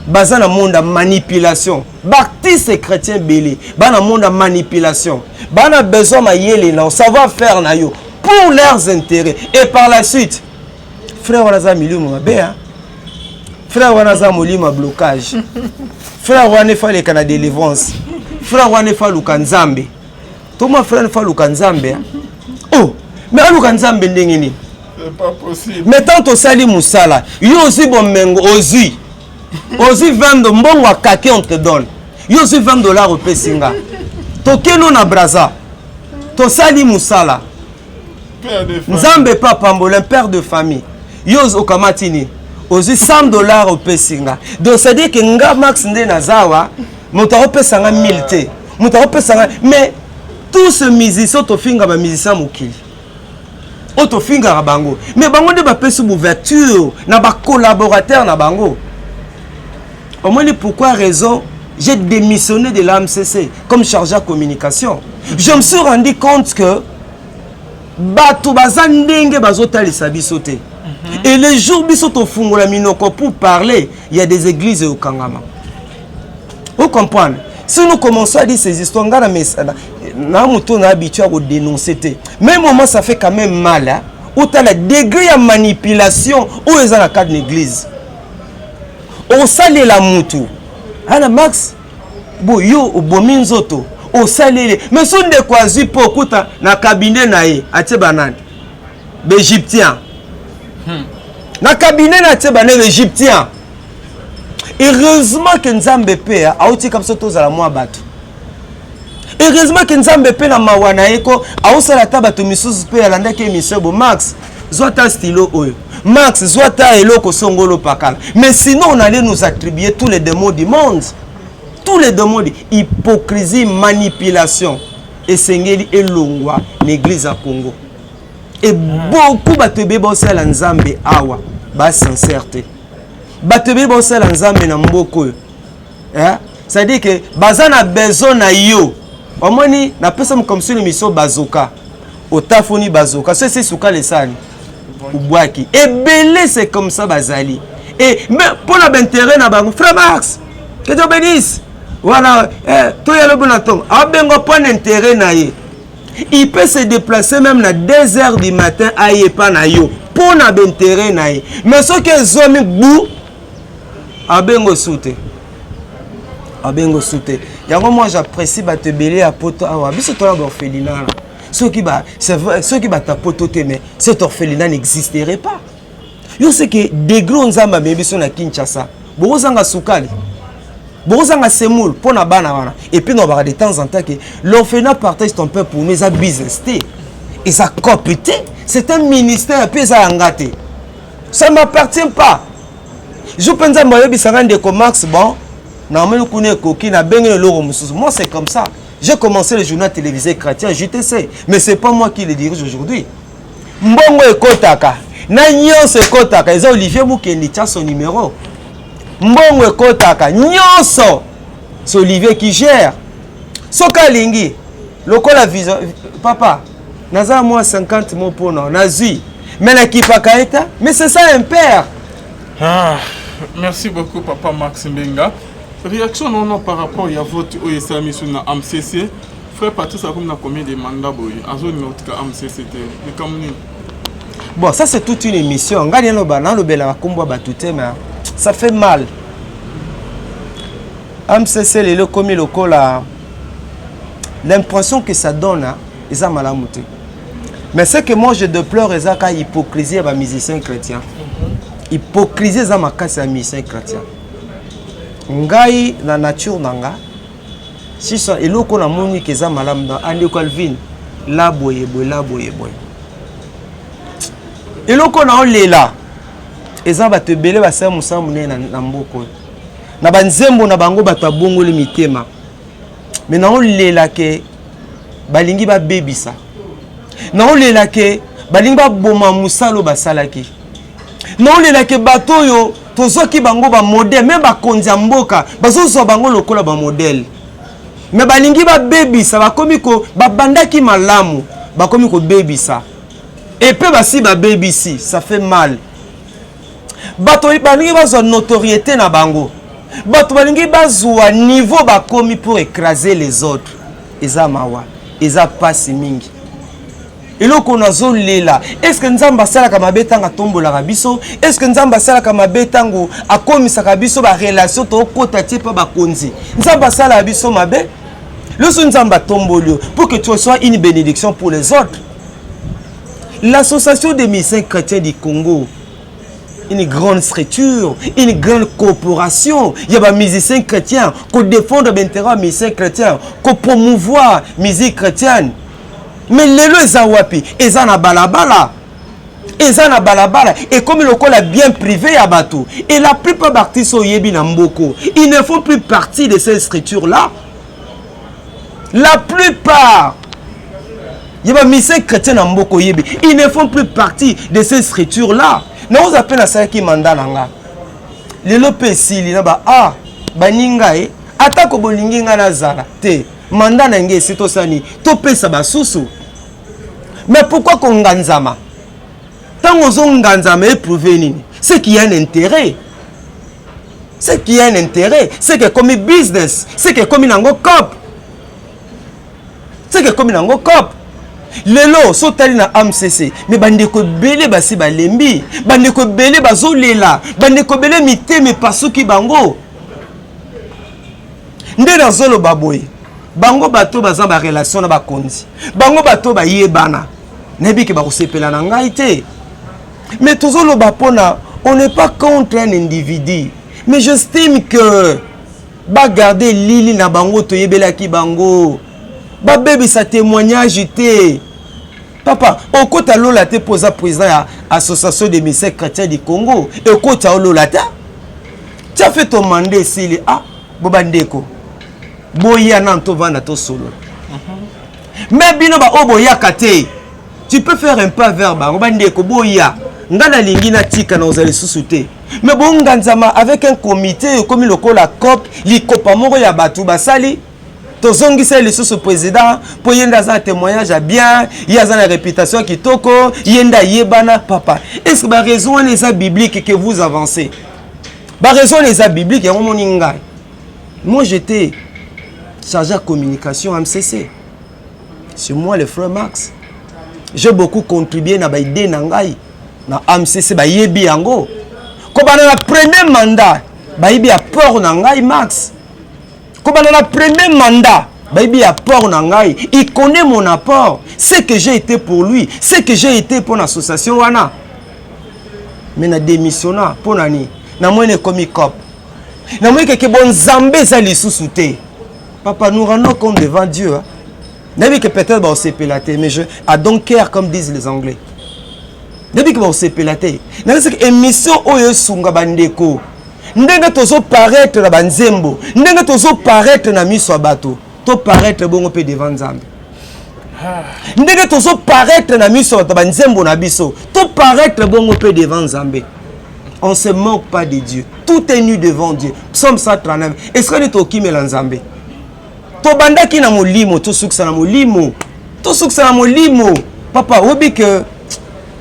baza na monde ya manipulation. Baartiste chrétien ebele baa na monde ya manipulation, baa na besoin mayele na savoir faire na yo pour leurs intérêts. Et par la suite, frère wana aza milimo mabe, frère wana aza molimo ya blocage, frère wana efa aleka na délivrance, frère wana efa aluka Nzambe. Toma frère efa aluka Nzambe. Oh, mais aluka Nzambe ndenge nini? C'est pas possible. Mais tant tosali mosala, yo ozwi bomengo, ozwi 20, mbongo akaki, on te donne, yo ozwi 20 dollars, opesi nga, tokeno na Braza, tosali mosala. Nzambe mpe apambola, un père de famille. Yo okamati nini? Ozwi 100 $ opesi nga. Donc c'est à dire que nga Max nde naza awa, moto akopesa nga 1000 te, moto akopesa nga. Mais tous ce musicien, tofinga bamusicien mokili oyo, tofingaka bango, mais bango nde bapesi ouverture na bacollaborateur na bango. Omoni pourquoi raison j'ai démissionné de l'AMCC comme chargé de communication? Je me suis rendu compte que bato baza ndenge bazotalisa biso te. Et le jour biso tofungola minoko pour parler, il y a des églises ekokangama. Vous comprendre? Si nous commençons à dire ces histoires, nga na na moto na habitué à kodénoncer te, même moment ça fait quand même mal, hein? Otala degré ya manipulation oyo eza na cadre na église. Osalela mutu ana Max bo yo obomi nzoto, osaleli, mais so ndeko azwi mpo okuta na cabinet na ye atie banani? Baégyptien. Na cabinet na atie banani? Baégyptien. Heureusement ke Nzambe mpe aotika biso tozala mwa bato. Heureusement ke Nzambe mpe na mawa na ye ko aosala ata bato misusu mpe alandaki émission bo Max, zwa ata stylo oyo, Max, zwa ata eloko songolo pakala. Mais sinon on allait nous attribuer tous les démons du monde, tous les démons. Hypocrisie, manipulation esengeli elongwa na église ya Congo. Et beaucoup bato ebele baosala Nzambe awa basincère te. Bato ebele baosala Nzambe na mboka oyo, eh? C'est-à-dire que baza na besoin na yo. Omoni, napesa mokamso na émission bazoka, otafuni bazoka so esi sukala esani obwaki. Ebele c'est comme ça bazali. Et mais mpo na baintérêt na bango, frère Max, que Dieu bénisse wana, eh, toya lobi na ntongo, abenga mpo na intérêt na ye. Il peut se déplacer même na 2 heures du matin, ayepa na yo mpo na baintérêt na ye. Mais soki ezwami gbu, abengo su te, abengo su te. Yango moi j'apprécie bato ebele ya poto awa. Biso toya baorphelinat na soki ba, c'est vrai, soki bato ya poto te, mais cet orphelinat n'existerait pas. Yo seke degré oyo Nzambe amemi biso na Kinshasa, bokozanga sukali, bokozanga semoule mpo na bana wana. Et puis nalobaka de temps en temps ke l'orphelinat Partage ton pain pour nous eza business te, eza cope te, c'est un ministère. Mpe eza yanga te, ça m'appartient pas. Jour mpe Nzambe ayebisanga, ndeko Max, bon, namoni kuna ekoki, nabengi eloko mosusu. Moi c'est comme ça, j'ai commencé le journal télévisé chrétien JTC, mais c'est pas moi qui le dirige aujourd'hui. Mbongo ekotaka na nyonso ekotaka eza Olivier Mukendi. Tia son numéro. Mbongo ekotaka nyonso, c'est Olivier qui gère. Soki alingi lokola vision, papa, naza mwa 50 mo mpona nazwi, mais nakipaka ye ta. Mais c'est ça un père. Ah, merci beaucoup papa Max Mbenga. Réaction nono par rapport ya vote oyo esalami so na AMCC. Frère Patrice akomi na combien de mandat boye azolinga kotika AMCC te? Likambo nini? Bon, ça c'est toute une émission. Ngai naloba, nalobelaka nkombo ya bato te, mais ça fait mal. AMCC lelo ekomi lokola, l'impression que ça donne eza malamu te. Mais ce que moi je déplore eza ka hypocrisie ya bamusicien chrétien. Hypocrisie eza makasi ya musicien chrétien. Ngai na nature na nga sisa eloko namoni ke eza malamu na andeko Alvin la boye boye la boye boye. Eloko na olela eza bato ebele basala mosala monene na mboka oyo na banzembo na bango, bato abongoli mitema, me naolela ke balingi babebisa, naolela ke balingi baboma mosala oyo basalaki, naolela ke bato oyo tozwaki bango bamodèle, me bakonzi ya mboka bazozwa bango lokola bamodèle, me balingi babebisa. Bakomi ko babandaki malamu, bakomi kobebisa epe basi babebisi. Ça fait mal. Bato balingi bazwa notoriété na bango, bato balingi bazwa niveau bakomi pour écraser les autres. Eza mawa, eza pasi mingi. Eloko nazolela, est ce que Nzambe asalaka mabe ntango atombolaka biso? Est ce que Nzambe asalaka mabe ntango akomisaka biso barelation tokota tie mpa bakonzi? Nzambe asalaka biso mabe? Loso Nzambe atomboli yo pour que tu sois une bénédiction pour les autres. L'Association des musiciens chrétiens du Congo, une grande structure, une grande corporation. Il y a des musiciens chrétiens qui défendent l'intérêt des musiciens chrétiens, qui promouvoir la musique chrétienne. Mais lelo eza wapi? Eza na balabala, eza na balabala, ekomi lokola bien privé ya bato. Et la plupart baartiste oyebi na mboko, ils ne font plus partie de ces structures là. La plupart ya bamusicien chrétien na mboka oyebi, ils ne font plus partie de ces structures là. Nakoza mpe nasalaki mandat na nga, lelo mpe esili na ba a baninga ye. Atako bolingi ngai nazala te, mandat na ngai esi, tosani topesa basusu. Mais pourquoi konganzama? Ntango ozonganzama, éprouve nini? C'est qu'il y a un intérêt, c'est qu'il y a un intérêt, c'est que ekomi business, c'est que ekomi nango cop, c'est que ekomi nango cop. Lelo so otali na AMCC, mais bandeko ebele basi balembi, bandeko ebele bazolela, bandeko ebele mitema epasuki bango. Nde nazoloba boye, bango bato baza barelation na bakonzi, bango bato bayebana, nayebi ke bakosepela na ngai te. Mais tozoloba mpona, on n'est pas contre un individu, mais j'estime que bagarde lili na bango toyebelaki bango, babebisa témoignage te. Papa, okota lola te mpo oza président ya Association des musiciens chrétiens du Congo. Ekota olola te, tia fe tomande esili. Ah bo, bandeko, boya nanu tovanda, tosolola. Mais bino baoyo boyaka te, tu peux faire un pas vers bango: bandeko, boya, nga nalingi natika, na ozala lisusu te. Mais bonganzama avec un comité, ekomi lokola cop, likopa moko ya bato basali. Tozongisa ye lisusu président mpo ye nde aza na témoignage ya bien, ye aza na réputation ya kitoko, ye nde ayebana. Papa, est ce que baraison wana eza biblique que vous avancez? Baraison wana eza biblique? Yango moni ngai, moi j'étais chargé à communication MCC, c'est moi le frère Max. J'ai beaucoup contribué na baidée na ngai na AMCC. Bayebi yango kobanda na premier mandat, bayebi apport na ngai Max. Kobanda na premier mandat, bayebi apport na ngai. Il connaît mon apport, ce que j'ai été pour lui, ce que j'ai été pour l'association wana. Mais na démissionna mpo na nini? Namoni ekomi cop, namoni keke bonzambe eza lisusu te. Papa, nous rendons compte devant Dieu, hein? Nayebi ke peut-être baosepela te, mais je I don't care, comme disent les Anglais. Nayebi ke baosepela te. Nayebi émission oyo esunga bandeko. Ndenge tozoparaître na banzembo, ndenge tozoparaître na miso ya bato, toparaître bongo mpe devant Nzambe. Ndenge tozoparaître na miso ya bato, banzembo na biso, toparaître bongo mpe devant Nzambe. On se moque pas de Dieu, tout est nu devant Dieu, psaume 139. Esika nini tokimela Nzambe? Tobandaki na molimo, tosukisa na molimo, tosukisa na molimo. Papa, oyebi ke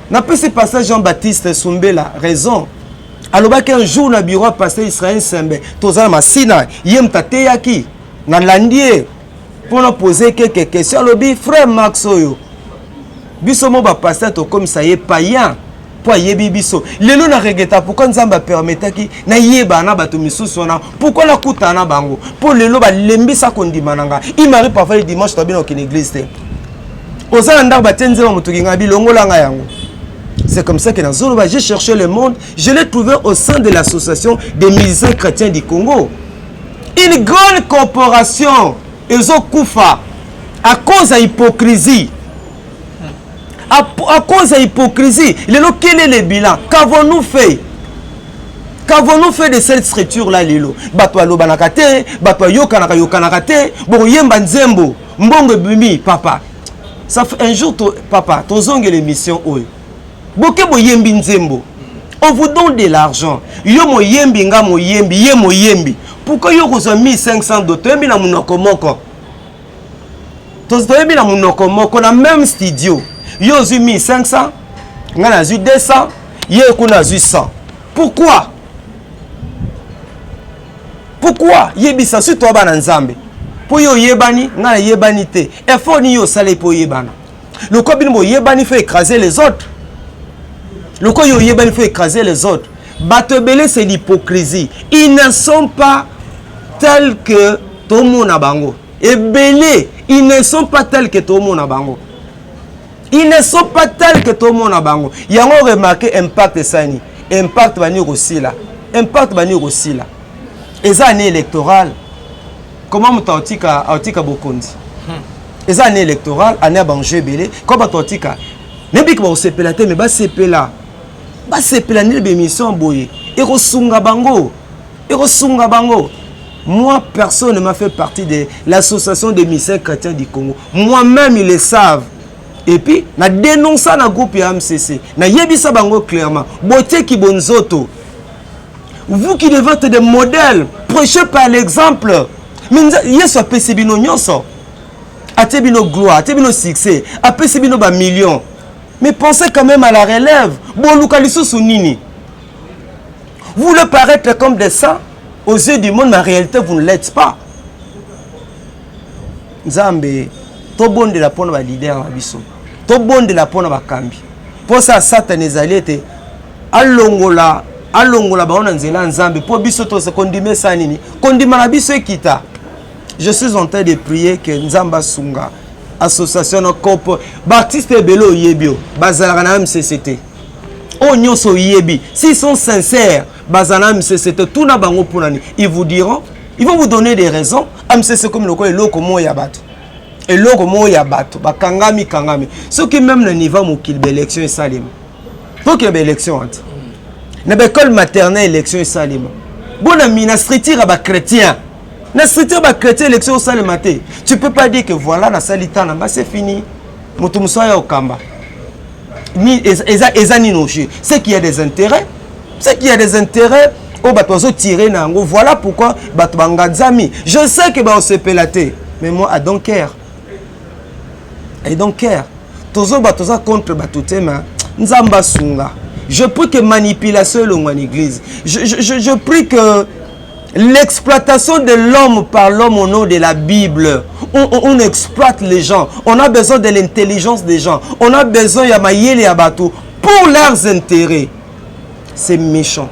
napesi pasteur Jean Baptiste Sumbela raison. Alobaki un jour na bureau ya pasteur Israel Sembe, toza na Masina, ye moto ateyaki, nalandi ye mpona pose quelques questions. Alobi: frère Max oyo, biso mo bapasteur tokomisa ye païen mpo ayebi biso. Lelo na regretter pourquoi Nzambe apermetaki nayeba na bato misusu wana, pourquoi nakutana na bango, mpo lelo balembisa kondima na nga. Il m'arrive parfois le dimanche, tobina okende église te, oza na ndako, batie nzembo, motoki ngai bilongolanga yango. C'est comme ça que nazoloba, j'ai cherché le monde, je l'ai trouvé au sein de l'Association des musiciens chrétiens du Congo. Une grande corporation ezokufa à cause ya hypocrisie, à cause ya hypocrisie. Lelo, quel est le bilan? Qu'avons-nous fait? Qu'avons-nous fait de cette structure là lelo bato balobanaka te, bato bayokanaka yokanaka te, bokoyemba nzembo, mbongo ebimi. Papa, ça fait un jour to, papa, tozongela émission oyo. Boke boyembi nzembo, on vous donne de l'argent. Yo moyembi, nga moyembi, ye moyembi, pourquoi yo kozwa 1500 do? Toyembi na monoko moko, toyembi na monoko moko na même studio. Yo ozwi 1500, nga nazwi 200, ye kuna azwi 100. Pourquoi? Pourquoi? Yebisa soki toya bana Nzambe. Mpo yo oyebani, ngai nayebani te. Effort nini yo osala mpo oyebana? Lokola bino boyebani, faut écraser les autres. Lokola yo oyebani, faut écraser les autres. Bato ebele, c'est l'hypocrisie. Ils ne sont pas tels que tomona bango. Ebele, ils ne sont pas tels que tomona bango, ils ne sont pas tels que tomona bango. Yango remarque, impact esani, impact bani kosila, impact bani kosila. Eza année électorale. Comment moto aotika, aotika bokonzi? Eza année électorale, année ya baenjeu ebele. Ko bato batika, nayebi ke bakosepela te, me basepela, basepela ndenge baémission boye ekosunga bango, ekosunga bango. Moi, personne ne m'a fait partie de l'Association des missions chrétiens du Congo. Moi-même, ils le savent. Et puis na dénonça na groupe ya MCC, nayebisa bango clairement: boteki bonzoto. Vous qui devez être des modèles, prêchez par l'exemple. Mais Yesu apesi bino nyonso, atie bino gloire, atie bino succès, apesi bino bamillion, mais pensez quand même à la relève. Boluka lisusu nini? Vous voulez paraître comme des saints aux yeux du monde, mais en réalité vous ne l'êtes pas. Nzambe, tobondela mpona baleader na biso, tobondela mpona bakambi. Mposa ya Satana ezali ete alongola, alongola bango na nzela ya Nzambe, mpo biso toza kondima esa nini, kondima na biso ekita. Je suis en train de prier que Nzambe asunga association na cope. Baartiste ebele oyebi oyo bazalaka na MCC te, oyo nyonso oyebi, s'ils sont sincères, bazala na MCC te. Tuna bango mpona nini, ils vous diront, ils vont vous donner des raisons. MCC comme lokola eloko moko ya bato, eloko moko ya bato bakangami kangami. Soki même na niveau mokili, baélection esalema, tokende baélection wana na baécole maternelle, élection esalema. Bonami na structure ya bachrétien, na structure bachrétien, élection osalema te. Tu peux pas dire que voilà, nasali temps na nga, c'est fini, moto mosusu aya okamba. Ni eza nini oje? C'est qu'il y a des intérêts, c'est qu'il y a des intérêts oyo bato bazotire na yango. Voilà pourquoi bato banganzami. Je sais que baosepela te, mais moi, I don't care, I don't care. Tozoba, toza contre bato te, ma Nzambe asunga. Je prie que manipulation elongwa na église. Je prie que l'exploitation de l'homme par l'homme au nom de la Bible, on exploite les gens. On a besoin de l'intelligence des gens, on a besoin ya mayele ya bato pour leurs intérêts. C'est méchant.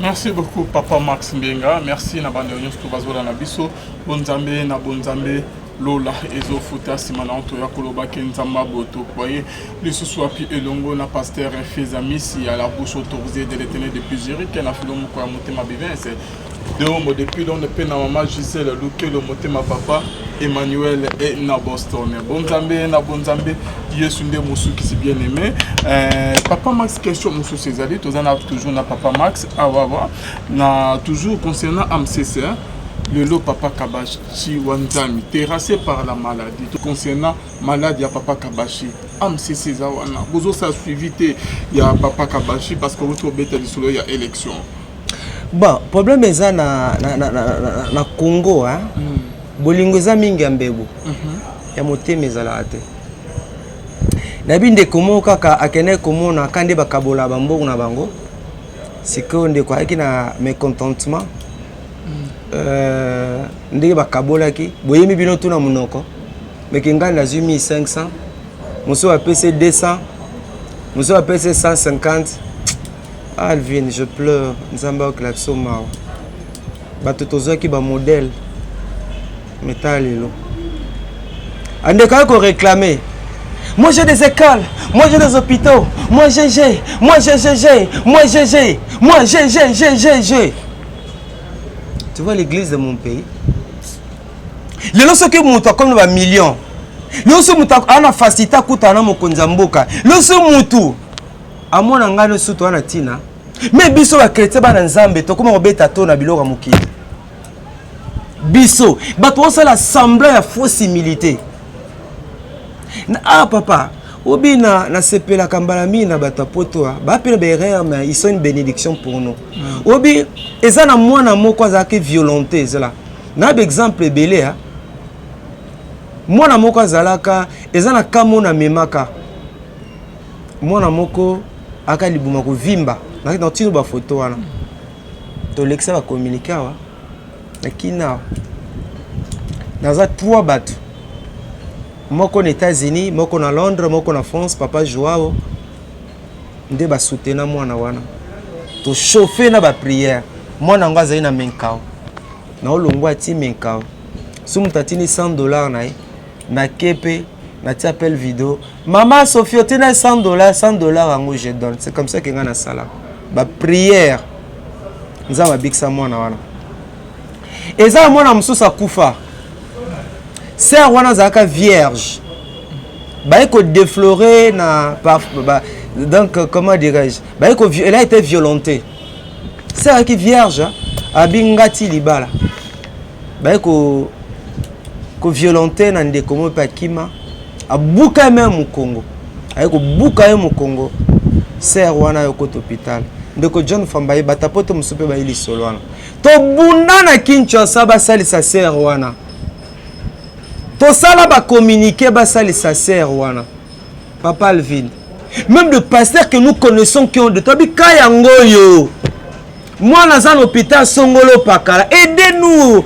Merci beaucoup, papa Max Mbenga. Merci na bande nyonso to bazolanda biso. Bonzambe na bonzambe, lola ezofuta. Nsima na toya kolobaki Nzambe aboto boye lisusu wapi elongo na pasteur Fezamisi ya la bouche autorisée de l'Éternel depuis Zurich, na filo moko ya motema Bivense deombo depuis Londres, mpe na mama Gisele Lukelo motema, papa Emmanuel e na Boston. Bonzambe na bonzambe, Yesu nde mosukisi. Bien aimé papa Max, question mosusu ezali, toza na toujours na papa Max awawa na toujours concernant AMCC. Lelo papa Kabashi Wanzami terrassé par la maladie. Concernant malade ya papa Kabashi, AMCC eza wana, bozosala suivi te ya papa Kabashi parce que outi obeta lisolo ya élection? Bon, problème eza na Congo, hein? Bolingo eza mingi ya mbebo, ya motema ezalaka te. Nayebi ndeko moko kaka akendaki komona ka nde bakabola bambongo na bango. Sikoyo ndeko ayaki na mécontentement, ndenge bakabolaki, boyemi bino tuna monoko meke ngai nazwi 1500, mosusu apesi 200, mosusu apesi 150. Alvin, je pleure. Nzambe akokela biso mawa. Bato tozwaki bamodèle, meta lelo andeko aye koréclame: moi j'ai des écoles, moi j'ai des hôpitaux, moi GG, moi GGG, moi GG, moi GGGGG. Tu vois l'église de mon pays lelo, soki moto akomi na bamillion, lelo soki moto aa na facilité akutana na mokonzi ya mboka, lelo soki motu amona ngai nyonso toza na ntina. Me biso bachrétien, bana Nzambe, tokóma kobeta to na biloko ya mokili. Biso bato osala semblant ya fausse humilité. Ah papa, obi na nasepelaka mbala mingi na bato ya poto, bape na baerreur, mais ils sont une bénédiction pour nous. Obi eza na mwana moko azalaki violente, ezala na baexemple ebele. A mwana moko azalaka, eza na kamo namemaka mwana moko aka libuma kovimba na ntino. Bafoto wana tolekisa, bacommuniqué awa na kina awa. Naza trois bato, moko na États-Unis, moko na Londres, moko na France. Papa Joao nde basutena mwana wana, tochauffe na baprière. Mwana yango azali na Menkao, naolongwa ati Menkao. So moto atindi 100 $ na ye, nake mpe natia appel vidéo: mama Sophie, otina 100 $, 100 $ yango je donne. C'est comme ça ke ngai nasala baprière, Nzambe abikisa mwana wana. Eza na mwana mosusu akufa. Sœur wana azalaka vierge. Baye ko déflorer na par, ba, donc comment dirais-je? Baye ko elle a été violentée. Sœur aki vierge abi ngati libala. Baye ko ko violenter na ndeko moko pe akima abuka ye meme mokongo. Aye kobuka ye mokongo. Sœur wana aye kota hôpital. Ndeko John Famba ye bata poto mosusu pe baye lisolo wana. Tobunda na Kinshasa basalisa sœur wana. Tosala ba communiqué basalisa sœur wana. Papa Alvin. Même le pasteur que nous connaissons qui ont de toi bika yango yo. Mwana aza na hôpital songolo pakala. Aidez-nous.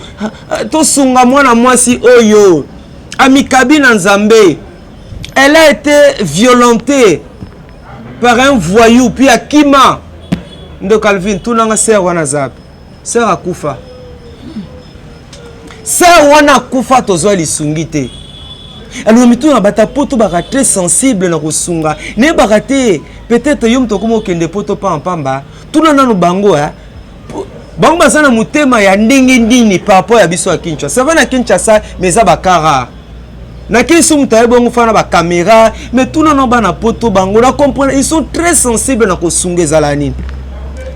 Tosunga mwana mwasi oyo. Amikabi na Nzambe. Elle a été violentée par un voyou puis akima. Ndeko Alvin, tunanga sœur wana zapi. Sœur akufa. Sœur wana akufa tozwa lisungi te. Alors mituna bata poto baka très sensible na kosunga. Nayebaka te peut-être yo moto okoma okende poto pamba pamba. Tuna nanu bango hein. Bango baza na motema ya ndenge nini par rapport ya biso ya Kinshasa. Ça va na Kinshasa mais eza ba cas rare. Na Kinshasa moto aye bongo fana ba caméra mais tuna nanu bana poto bango na comprendre ils sont très sensibles na kosunga ezala nini.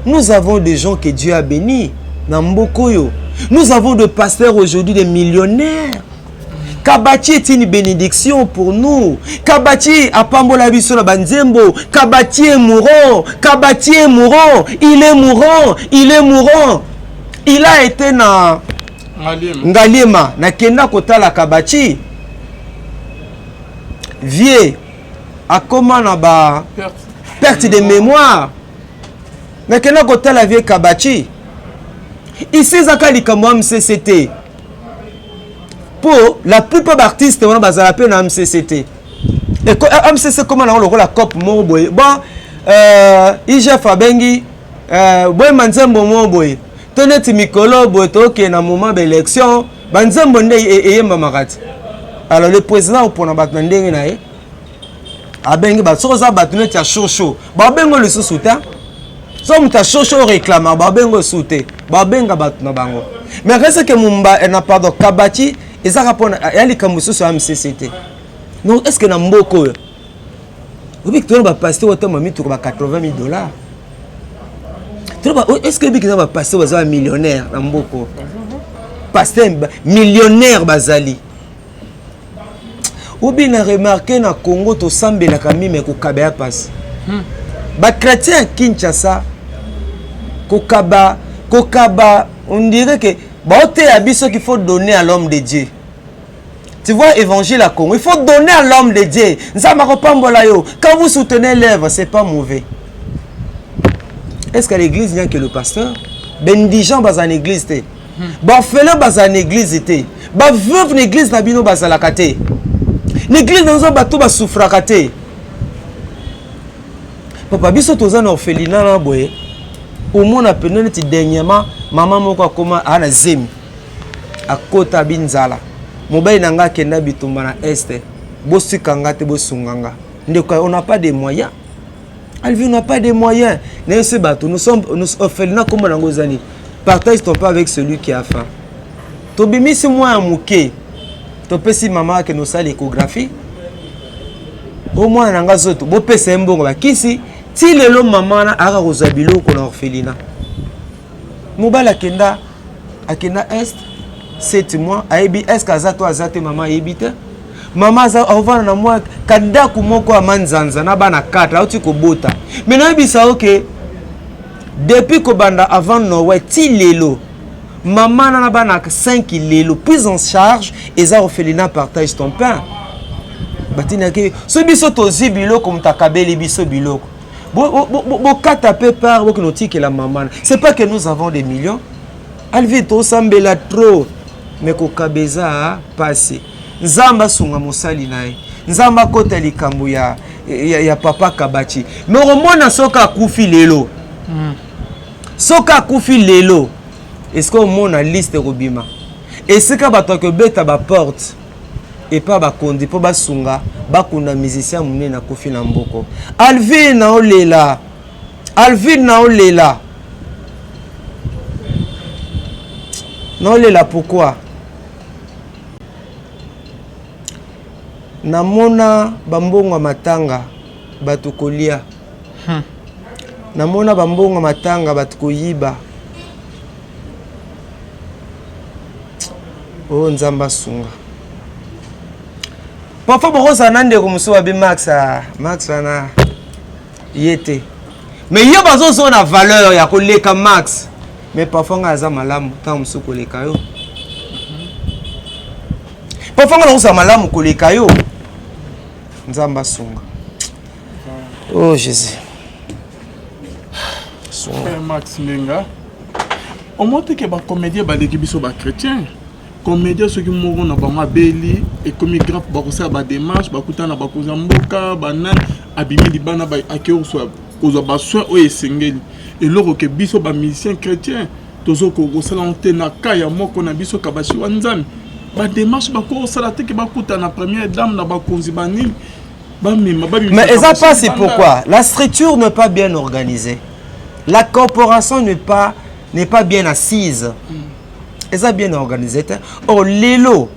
Nous avons des gens que Dieu a bénis na mbokoyo. Nous avons des pasteurs aujourd'hui des millionnaires. Kabati est une bénédiction pour nous. Kabati apambola biso na banzembo. Kabati est mourant. Kabati est mourant. Il est mourant. Il est mourant. Il a été na Ngaliema. Ngaliema. Na kenda kotala Kabati. Vieux akoma na ba perte, perte de mémoire. Na kenda kotala vieux Kabati. Ici ezaka likambo ya MCCT. Po la plupart ba artistes wana bazala pe na MCCT. Et ko, MCC koma na lokola cop moko boye. Bon, IGF abengi, boye nzembo moko boye. To neti mikolo boye toke na moment ba élection, ba nzembo nde eyembamaka ti. Alors le président opona bato na ndenge na ye. Abengi ba soki oza bato neti ya chaud chaud, ba bengo lisusu te. So moto ya chaud chaud réclame, ba bengo lisusu te. Ba benga bato na bango. Mais reste que Mumba, na pardon, Kabati, ezaka pona ya likambo lisusu ya MCC te. Donc est-ce que na mboko oyo obi tona ba pasteur otama mituka ba 80 000 dollars. Tona ba, est-ce que biki na ba pasteur baza millionnaire na mboko? Pasteur millionnaire bazali. Obi na remarqué na Congo to sambelaka mime kokaba ya pasi. Ba chrétien ya Kinshasa kokaba, kokaba, on dirait que ba oteya biso qu'il faut donner à l'homme de Dieu. Tu vois, évangile à Congo, il faut donner à l'homme de Dieu. Nzambe akopambola yo. Quand vous soutenez l'œuvre, c'est pas mauvais. Est-ce qu'à l'église, il n'y a que le pasteur? Bendigeant baza na église te. Ba orphelin baza na église te. Ba veuve na église na bino bazalaka te. Na église na biso bato ba souffraka te. Papa biso toza na orphelinat na boye. Omona pene neti dernièrement mama moko akoma a na zemi. Akota binzala. Mobali na nga akenda bitumba na est. Bosika nga te bosunga nga. Ndeko on n'a pas de moyens. Alvin n'a pas de moyens. Nayese bato, nous sommes nous orphelinat comme nango zani. Partage ton pain avec celui qui a faim. Tobimisi mwa ya moke. Topesi mama ke nosala échographie. O mwana na nga zoto, bopesa ye mbongo bakisi. Ti lelo mama na aka kozwa biloko na orphelinat. Mobali akenda, akenda est 7 mois, ayebi est-ce que aza to aza te, mama ayebi te. Mama aza ovanda na mwa kadaku moko ya manzanza na bana 4 auti kobota. Mais nayebisa yo ke depuis kobanda avant Noël ti lelo mama na bana 5 lelo prise en charge eza orphelinat partage ton pain. Batinaki so biso tozwi biloko moto akabeli biso biloko. Bokata pe part bokende otikela mama. C'est pas que nous avons des millions. Alvin tosambela trop mais kokaba eza pasi. Nzambe asunga mosali na ye. Nzambe akota likambo ya papa Kabati. Mais okomona soki akufi lelo. Soki akufi lelo, est-ce que omona liste ekobima? Esika bato akobeta ba porte epa bakondi po basunga bakunda musicien monene akufi na mboko. Alvin na olela. Alvin na olela. Na olela pourquoi? Namona bambongo ya matanga bato kolia. Namona bambongo ya matanga bato koyiba. Oyo oh, Nzambe asunga. Parfois bokozala na ndeko mosusu babi Max, ah, Max wana ye te. Mais yo bazozwa na valeur ya koleka Max. Mais parfois ngai aza malamu ntango mosusu koleka yo. Parfois ngai nakozala malamu koleka yo. Nzambe asunga. Oh Jésus. Sunga. Max Ndenga. Omoni ke ba comédien baleki biso ba chrétien. Comédien soki moko na bango abeli ekomi grave, bakosala ba démarche, bakutana na bakonzi ya mboka, banani, abimi libanda, akei kozwa ba soins oyo esengeli. Eloko ke biso ba musicien chrétien tozokoka kosala yango te na ka ya moko na biso Kabashi wa Nzambe. Ba démarche bakosala te ke bakutana na première dame na bakonzi banini bamema babimisa. Mais eza pasi pourquoi? La structure n'est pas bien organisée. La corporation n'est pas bien assise. Eza bien organisé te. Or lelo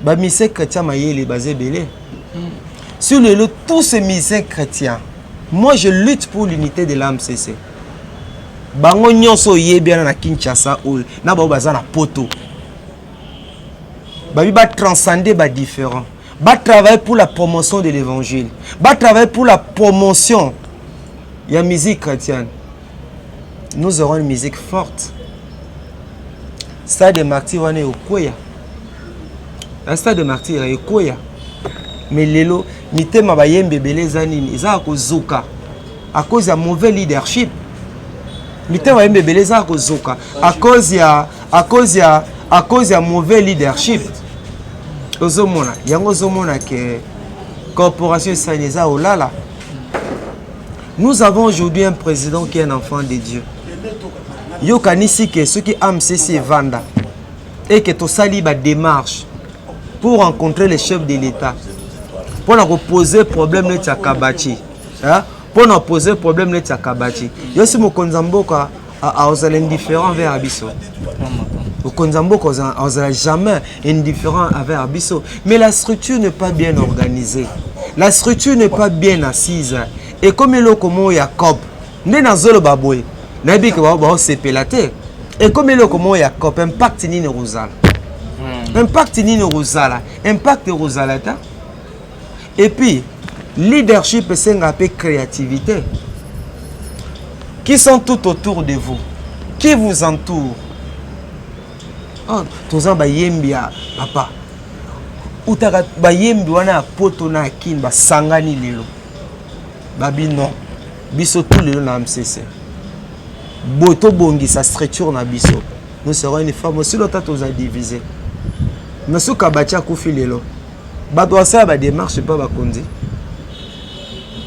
ba musiciens chrétiens mayele baza ebele. Sur lelo tous ces musiciens chrétiens, moi je lutte pour l'unité de l'AMCC. Bango nyonso oyebi wana na Kinshasa oyo na bango baza na poto. Babi ba transcender ba différents. Ba travailler pour la promotion de l'évangile. Ba travailler pour la promotion ya musique chrétienne. Nous aurons une musique forte. Stade de Martyr wana ekweya. Un stade de Martyr ekweya. Mais lelo mitema bayembe ebele eza nini? Eza ya kozoka à cause ya mauvais leadership. Mitema bayembe ebele eza ya kozoka à cause ya mauvais leadership. Ozomona yango, ozomona ke corporation esani eza olala. Nous avons aujourd'hui un président qui est un enfant de Dieu. Yokanisi ke soki AMCC evanda et que tosali ba démarche pour rencontrer le chef de l'État mpona koposer problème neti ya Kabachi, mpona poser problème neti ya Kabachi, yo si mokonzi ya mboka azala indifférent envers biso? Mokonzi ya mboka azala jamais indifférent envers biso. Mais la structure n'est pas bien organisée, la structure n'est pas bien assise. Ekomi eloko moko ya cop nde nazoloba boye, nayebi ke baosepela te. Ekomi eloko moko ya cop. Impact nini ekozala? Impact nini ekozala? Impact ekozala ta. Et puis leadership esengaka mpe créativité. Qui sont tout autour de vous, qui vous entoure? Oh, toza bayembi ya papa utaka, bayembi wana ya poto na ya Kini basangani lelo, babi non, biso tout lelo na MCC boye tobongisa structure na biso, nous serons une femme aussi lota. Toza divisé, mais soki Kabachi akufi lelo, bato basala badémarche epa bakonzi,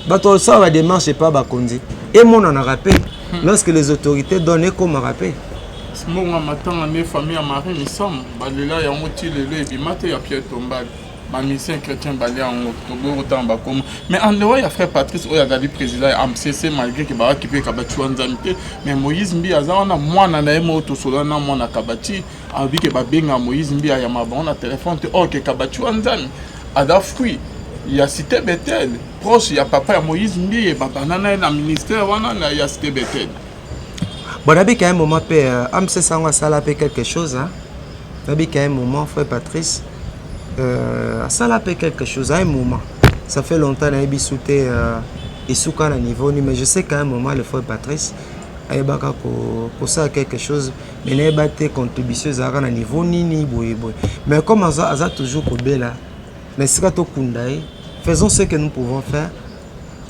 bato basala badémarche epa bakonzi, emonanaka mpe lorsque les autorités donnent, ekomaka mpe. Mbongo ya matanga nde famille ya Marie Misamu balela yango ti lelo ebima te. Ya Pierre Tombale, bamusicien chrétien balia yango, toboyi kotanga bakoma. Mais en dehors ya frère Patrice oyo azali président ya AMCC, malgré ke baaki mpe Kabati wa Nzambe te, mais Moïse Mbi aza wana, mwana na ye moko. Tosola na mwana Kabati, alobi ke babenga Moïse Mbi, ayamba bango na telefone te. Or ke Kabati wa Nzambe aza fruit ya Cité Betel, proche ya papa ya Moïse Mbiye, babanda na ye na ministère wana ya Cité Betel. Bon, nabiki à un moment mpe AMCC yango asala mpe quelque chose, hein. Nabiki à un moment frère Patrice asala mpe quelque chose à un moment, ça fait longtemps, nayebi su te esuka na niveau nini, mais je sais qu'à un moment le frère Patrice ayebaka kosala quelque chose, mais nayeba te contribution ezalaka na niveau nini boye boye. Mais comme aza toujours kobela na esika tokunda ye, faisons ce que nous pouvons faire.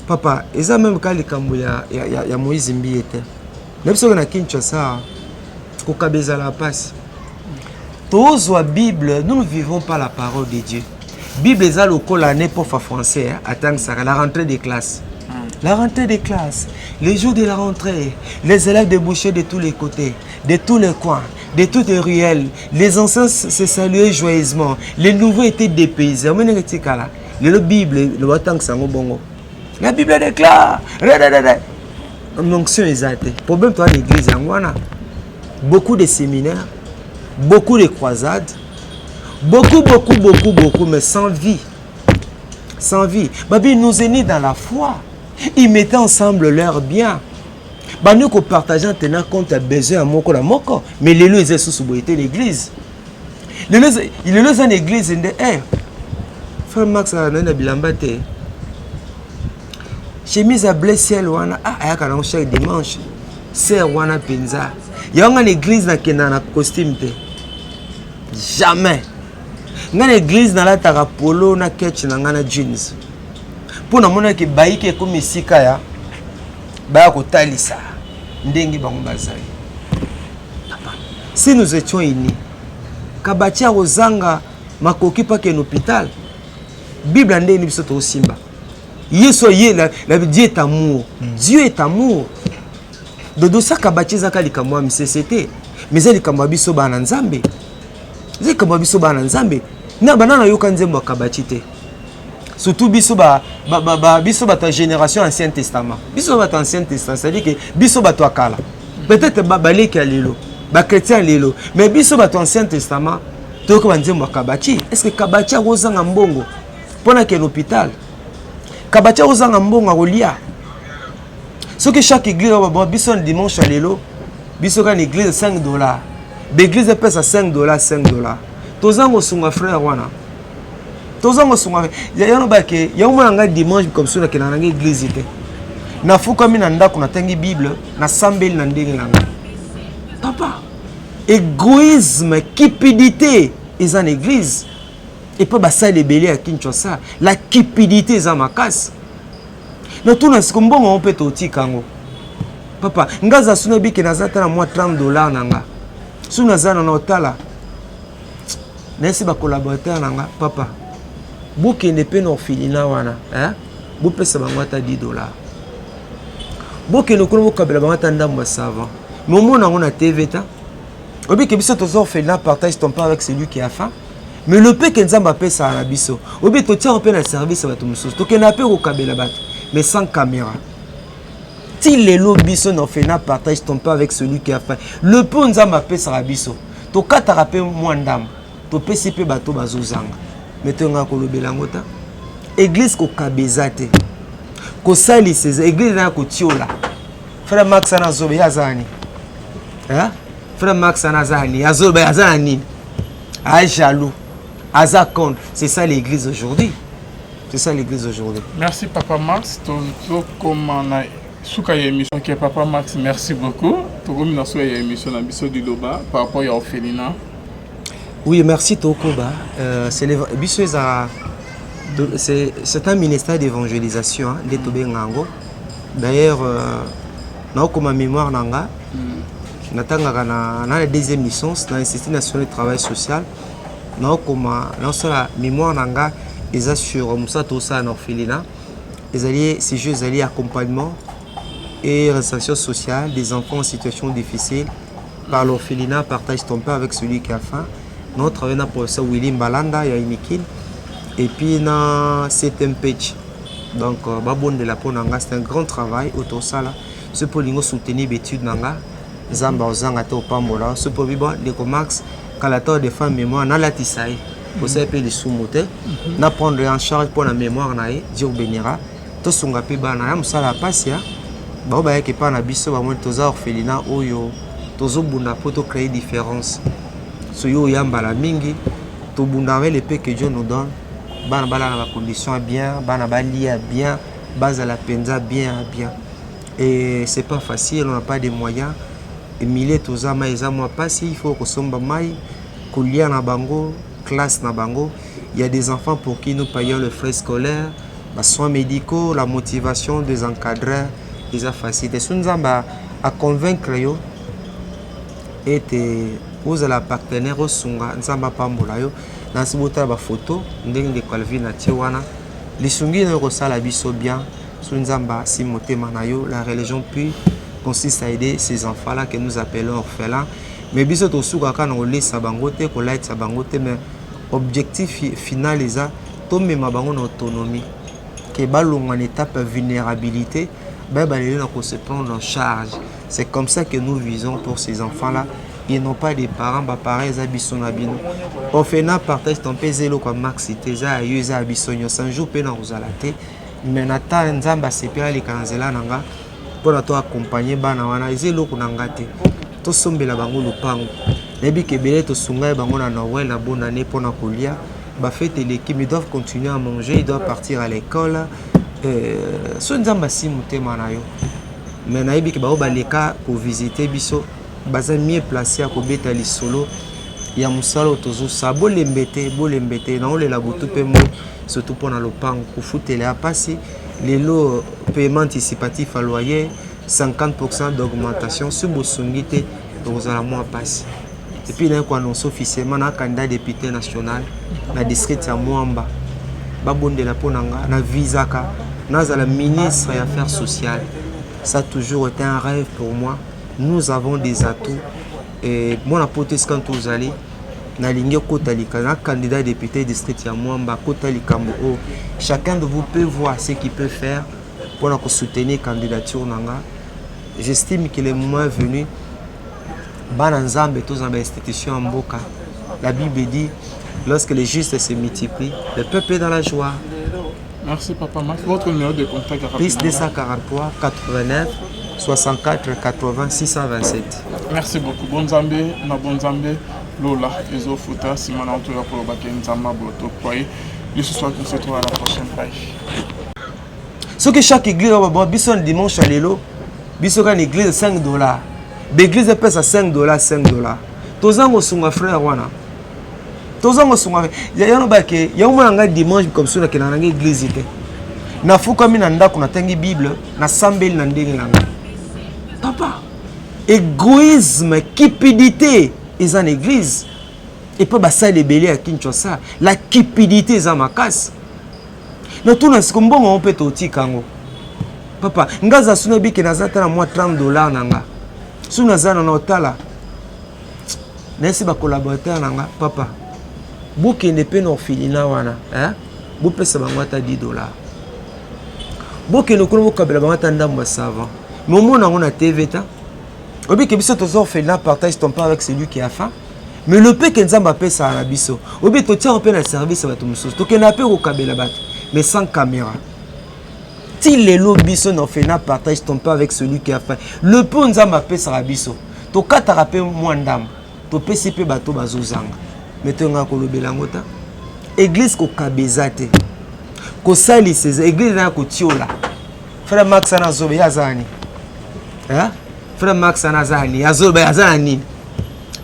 Papa, eza même ka likambo ya Moïse Mbiye te. Nayebi soki na Kinshasa kokaba ezala mpasi. Tozwa Bible, nous ne vivons pas la parole de Dieu. Bible eza lokola ne prof ya français atangisaka la rentrée de classe. La rentrée de classe, les jours de la rentrée, les élèves débouchaient de tous les côtés, de tous les coins, de toutes les ruelles. Les anciens se saluaient joyeusement, les nouveaux étaient dépaysés. Omenenge tikala lelo Bible batangisa yango bongo. La Bible déclare onction eza te. Problème toza na église yango wana, beaucoup de séminaires, beaucoup de croisades, beaucoup, beaucoup, beaucoup, beaucoup, mais sans vie. Sans vie. Babi nous unis dans la foi. Ils mettaient ensemble leurs biens. Bandi kopartage en tenant compte ya besoin ya moko na moko. Mais lelo eza lisusu boye te l'église. Lelo eza na église nde eh frère Max azali na bilamba te. Chemise ya bleu ciel wana ah ayaka nango chaque dimanche. Sœur wana mpenza. Yango nga na église nakendaka na costume te. Jamais. Nga na église nalataka polo na ketch na nga na jeans. Mpo namonaki bayiki ekomi esika ya baya kotalisa ndenge bango bazali. Papa, si nous étions unis, Kabati akozanga makoki mpo akende hôpital. Bible ndenge biso tosimba. Yesu ye la, la, Dieu est amour. Dieu est amour. Dodo saka Kabati ezaka likambo ya misese te. Mais eza likambo ya biso bana Nzambe. Eza likambo ya biso bana Nzambe. Na bana nayoka nzembo ya Kabati te. Surtout biso ba, ba, ba, ba biso bato ya génération ancien testament. Biso bato ancien testament, c'est-à-dire que biso bato ya kala. Peut-être ba baleki ya lelo, ba chrétien lelo, mais biso bato ancien testament toyoka ba nzembo ya Kabati. Est-ce que Kabati akozanga mbongo mpona kende hôpital? Kabati akozanga mbongo akolia. Soki chaque église ba biso na dimanche ya lelo, biso kaka na église 5 $. Ba église epesa 5 $, 5 $. Tozanga osunga frère wana. Tozanga osunga yango bake yango mona ngai dimanche comme so nakendaka na ngai église te. Nafukami na ndako, natangi Bible, nasambeli na ndenge na ngai. Papa, égoïsme, cupidité eza na église. Epe basali ebele ya Kinshasa, la cupidité eza makasi. Natuna siko mbongo yango mpe totika yango. Papa, nga aza so nayebi ke naza ata na mwa 30 $ na nga. So naza na otala nayesi bacollaborateur na nga, papa, bokende mpe na orphelinat wana, eh? Bopesa bango ata 10 $, bokende kuna bokabela bango ata ndambo ya savon. Mais omona yango na TV ta obike biso toza orphelinat Partage ton pain avec celui qui a faim. Mais le peu ke Nzambe apesaka na biso, obi totiaka mpe na service ya bato mosusu, tokendaka mpe kokabela bato, mais sans caméra. Ti lelo biso na orphelinat Partage ton pain avec celui qui a faim, le peu Nzambe apesaka biso, tokataka mpe mwa ndambo, topesi mpe bato bazozanga. Mais toyongaka kolobela yango ta. Église kokaba eza te, kosalisa eza. Église na kotiola frère Max ana azoba, ye aza nani? Frère Max ana aza nani? Azoba, aza na nini? A jaloux, aza contre. C'est ça l'église aujourd'hui, c'est ça l'église aujourd'hui. Merci papa Max. Tozokoma na suka ya émission. Ok papa Max, merci beaucoup. Tokomi na suka ya émission na biso Liloba par rapport ya orphelinat. Oui, merci Tokoba. C'est biso eza c'est un ministère d'évangélisation, hein, nde tobenga yango. D'ailleurs naokoma mémoire na nga, natangaka na deuxième licence na Institut national de travail social. Naokoma, naosala mémoire na nga, eza sur mosala tosala na orphelinat. Ezali sujet, ezali accompagnement et réinsertion sociale des enfants en situation difficile par l'orphelinat Partage ton pain avec celui qui a faim. Nous travaillons na professeur Willy Mbalanda ya Unikin et puis na CTMPH. Donc babondela mpo na nga, c'est un grand travail oyo tosala. So mpo olingi osoutenir baétude na nga, Nzambe ozanga te opambola. So mpo bibo ndeko Max kala ta odefend mémoire, nalatisa ye, kosala mpe lisumu te, na prendre en charge mpo na mémoire na ye. Dieu bénira. Tosunga mpe bana ya mosala ya pasi ya bao bayaki epai na biso, bamoni toza orphelinat oyo tozobunda mpo tocréer différence. So yo oyambala mingi, tobunda avec le peu que Dieu nous donne. Bana balala na bacondition ya bien, bana balia bien, bazala mpenza bien ya bien. Et c'est pas facile, on n'a pas de moyens. Emilie toza mai eza mwa pasi, il faut kosomba mai, kolia na bango, classe na bango. Il y a des enfants pour qui nous payons le frais scolaire, basoins médicaux, la motivation des encadreurs eza facile te. So Nzambe aconvaincre yo ete ozala partenaire, osunga, Nzambe apambola yo. Nasi botala bafoto ndenge ndeko Alvin atie wana. Lisungi na yo kosala biso bien. So Nzambe asi motema na yo, la religion pure consiste à aider ces enfants là que nous appelons orphelins. Mais biso tosukaka na kolesa bango te, kolatisa bango te, mais objectif final eza tomema bango na autonomie, ke balongwa na étape ya vulnérabilité, bayeba lelo na kose prendre en charge. C'est comme ça que nous visons pour ces enfants là. Ils n'ont pas de parents, ba parents eza biso na bino. Orphelinat Partage ton pain eza eloko ya Max te, eza ya yo, eza ya biso nyonso. Un jour mpe nakozala te, mais na temps Nzambe asepeli aleka na nzela na nga mpona to accompagner bana wana, eza eloko na nga te. Tosombela bango lopango. Nayebi ke ebele tosunga ye bango na Noël, na bonne année mpona kolia. Ba fête eleki, mais ils doivent continuer à manger, ils doivent partir à l'école. So Nzambe asi motema na yo. Mais nayebi ke bango baleka kovisite biso, baza mieux placé ya kobeta lisolo ya mosala oyo tozosala. Bolembe te, bolembe te, naolela butu mpe moi, surtout mpona lopango kofutela ya mpasi. Lelo paiement anticipatif ya loyer, 50% d'augmentation, soki bosungi te tokozala mwa mpasi. Et puis naye koannonce officiellement na candidat député national na district ya Mwamba. Babondela mpo na nga, na visaka nazala ministre ya Affaires sociales. Ça a toujours été un rêve pour moi. Nous avons des atouts et mwana poto esika tozali, nalingi okota likambo na candidat député district ya Mwamba. Kota likambo oyo, chacun de vous peut voir ce qu'il peut faire mpona kosoutenir candidature na nga. J'estime que le moment est venu, bana Nzambe, tozala bainstitution ya mboka. La Bible dit: lorsque les justes se multiplient, le peuple est dans la joie. Merci, Papa Max. Votre numéro de contact? Plus 243 89 64 80 627. Merci beaucoup. Bonzambe na bonzambe, lola ezofuta. Nsima na otoya kolobaka Nzambe aboto poye lisusu. On se retrouve à la prochaine page. Soki chaque église bon, biso na dimanche ya lelo, biso kaka na église 5 $, baéglise epesa 5 $, 5 $, tozanga osunga frère wana, tozanga osunga yango. Bake yango mona ngai dimanche comme so nakendaka nanga église te, nafukami na ndako, natangi Bible, nasambeli na ndenge na ngai. Papa, égoïsme, cupidité eza na église epe basali ebele ya Kinshasa. La cupidité eza makasi. Natuna siko, mbongo yango mpe totika yango? Papa, nga aza so nayebi ke naza ta na mwa 30 $ na nga, so naza na otala, nayesi bacollaborateur na nga: papa, bokende mpe na orphelinat wana, eh? Bopesa bango ata 10 $, bokende kuna, bokabela bango ata ndambo ya savon. Mais omona yango na TV ta obike biso toza orphelinat Partage ton pain avec celui qui a faim. Mais le peu ke Nzambe apesaka na biso, obi totiaka mpe na service ya bato mosusu, tokendaka mpe kokabela bato, mais sans caméra. Ti lelo biso na orphelinat Partage ton pain avec celui qui a faim, le peu Nzambe apesaka biso, tokataka mpe mwa ndambo, topesi mpe bato bazozanga. Mais toyongaka kolobela yango ta. Église kokaba eza te, kosalisa eza. Église naya kotiola frère Max ana azoba, ye aza nani? Frère Max ana aza nani? Azoba, aza na nini?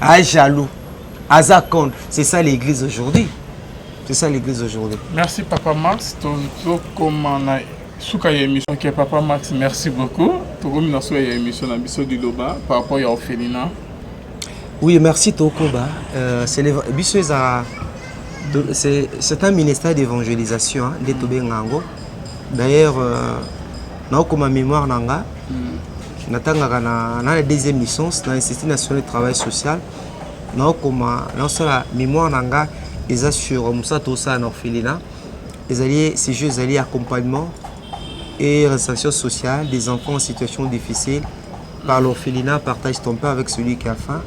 Aza jaloux, aza contre. C'est ça l'église aujourd'hui, c'est ça l'église aujourd'hui. Merci, Papa Max. Tozokoma na suka ya émission. Ok, Papa Max, merci beaucoup. Tokomi na suka ya émission na biso. Liloba par rapport ya orphelinat? Oui, merci. Tokoba, c'est biso eza, c'est un ministère d'évangélisation, hein, nde tobenga yango. D'ailleurs, naokoma mémoire na nga, natangaka na deuxième licence na Institut national de travail social. Naokoma, naosala mémoire na nga, eza sur mosala tosala na orphelinat. Ezali sujet, ezali accompagnement et réinsertion sociale des enfants en situation difficile par l'orphelinat Partage ton pain avec celui qui a faim.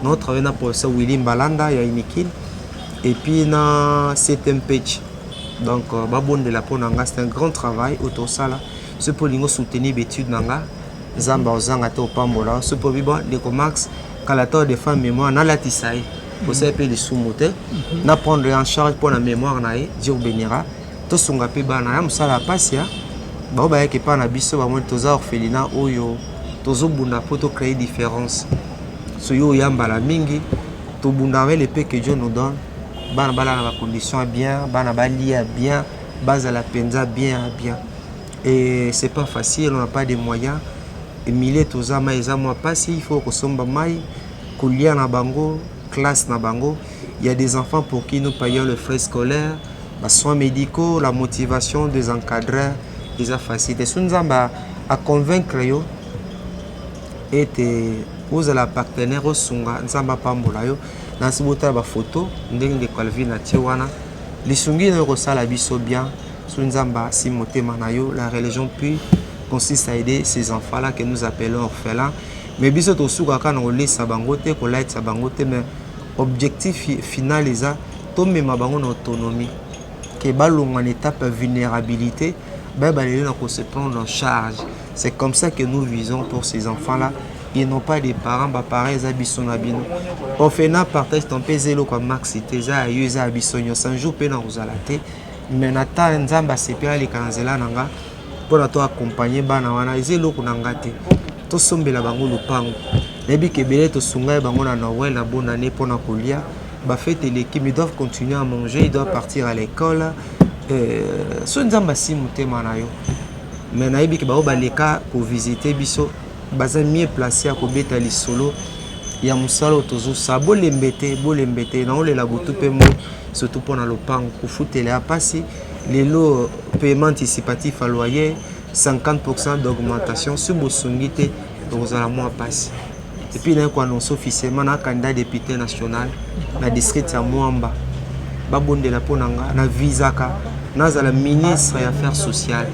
Naotravaille na professeur Willy Mbalanda ya Unikin et puis na CTMPH. Donc babondela mpo na nga. C'est un grand travail oyo tosala. So mpo olingi osoutenir baétude na nga, Nzambe ozanga te opambola. So mpo bibo ndeko Max kala ta odefend mémoire, nalatisa ye, kosala mpe lisumu te, na prendre en charge mpo na mémoire na ye. Dieu bénira. Tosunga mpe bana ya mosala ya pasi ya bao bayaki epai na biso, bamoni toza orphelinat oyo tozobunda mpo tocréer différence. So yo oyambala mingi, tobunda avec le peu que Dieu nous donne. Bana balala na bacondition ya bien, bana balia bien, bazala mpenza bien ya bien. Et c'est pas facile, on n'a pas de moyens. Emilie toza mai eza mwa mpasi, il faut kosomba mai, kolia na bango, classe na bango. Il y a des enfants pour qui nous payons le frais scolaire, basoins médicaux. La motivation des encadreurs eza facile te. So Nzambe aconvaincre yo ete ozala partenaire, osunga, Nzambe apambola yo. Nasi botala bafoto ndenge ndeko Alvin atie wana. Lisungi na yo kosala biso bien. So Nzambe asi motema na yo, la religion pure. consiste à aider ces enfants là que nous appelons orphelins. Mais biso tosukaka na kolesa bango te, kolatisa bango te, mais objectif final eza tomema bango na autonomie, ke balongwa na étape ya vulnérabilité, bayeba lelo na se prendre en charge. C'est comme ça que nous visons pour ces enfants là. Ils n'ont pas de parents, baparents eza biso na bino. Orphelinat Partage ton mpe eza eloko ya maxi te, eza ya yo, eza ya biso nyonso. Un jour mpe na kozala te, mais na ta Nzambe asepeli aleka na nzela na nga mpona to accompagne bana wana. Eza eloko na nga te, tosombela bango lopango. Nayebi ke ebele tosunga ye bango na Noël, na bonne année, mpona kolia. Bafete eleki, mais ils doivent continuer à manger, ils doivent partir à l'école. So Nzambe asi motema na yo, mais nayebi ke bango baleka kovisite biso, baza mieux placé ya kobeta lisolo ya mosala oyo tozosala. Bolembe te, bolembe te. Naolela butu mpe mo, surtout mpona lopango kofutela ya mpasi. Lelo paiement anticipatif ya loyer, 50 d'augmentation. So bosungi te, tokozala mwa mpasi. Et puis naye koannonce officiellement na candidat député national na district ya Mwamba. Babondela mpo na nga. Na visaka nazala ministre ya Affaires sociales.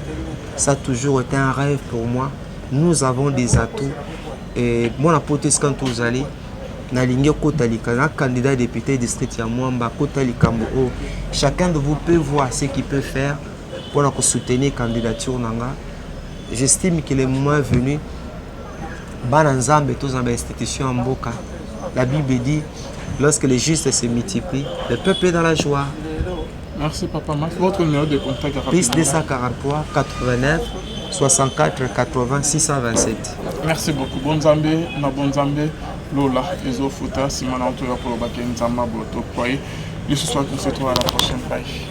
Ça a toujours été un rêve pour moi. Nous avons des atouts et mwana poto esika tozali. Nalingi okota likambo na candidat député district ya Mwamba. Kota likambo oyo, chacun de vous peut voir ce qu'il peut faire mpona kosoutenir candidature na nga. J'estime que le moment venu, bana Nzambe, tozala bainstitution ya mboka. La Bible dit: lorsque les justes se multiplient, le peuple est dans la joie. Merci, Papa Max. Votre numéro de contact? Plus 243 89 64 80 627. Merci beaucoup. Bon Nzambe na bon Nzambe, lola ezofuta. Nsima na otoya kolobaki Nzambe aboto poye lisusu. On se retrouve à la prochaine page.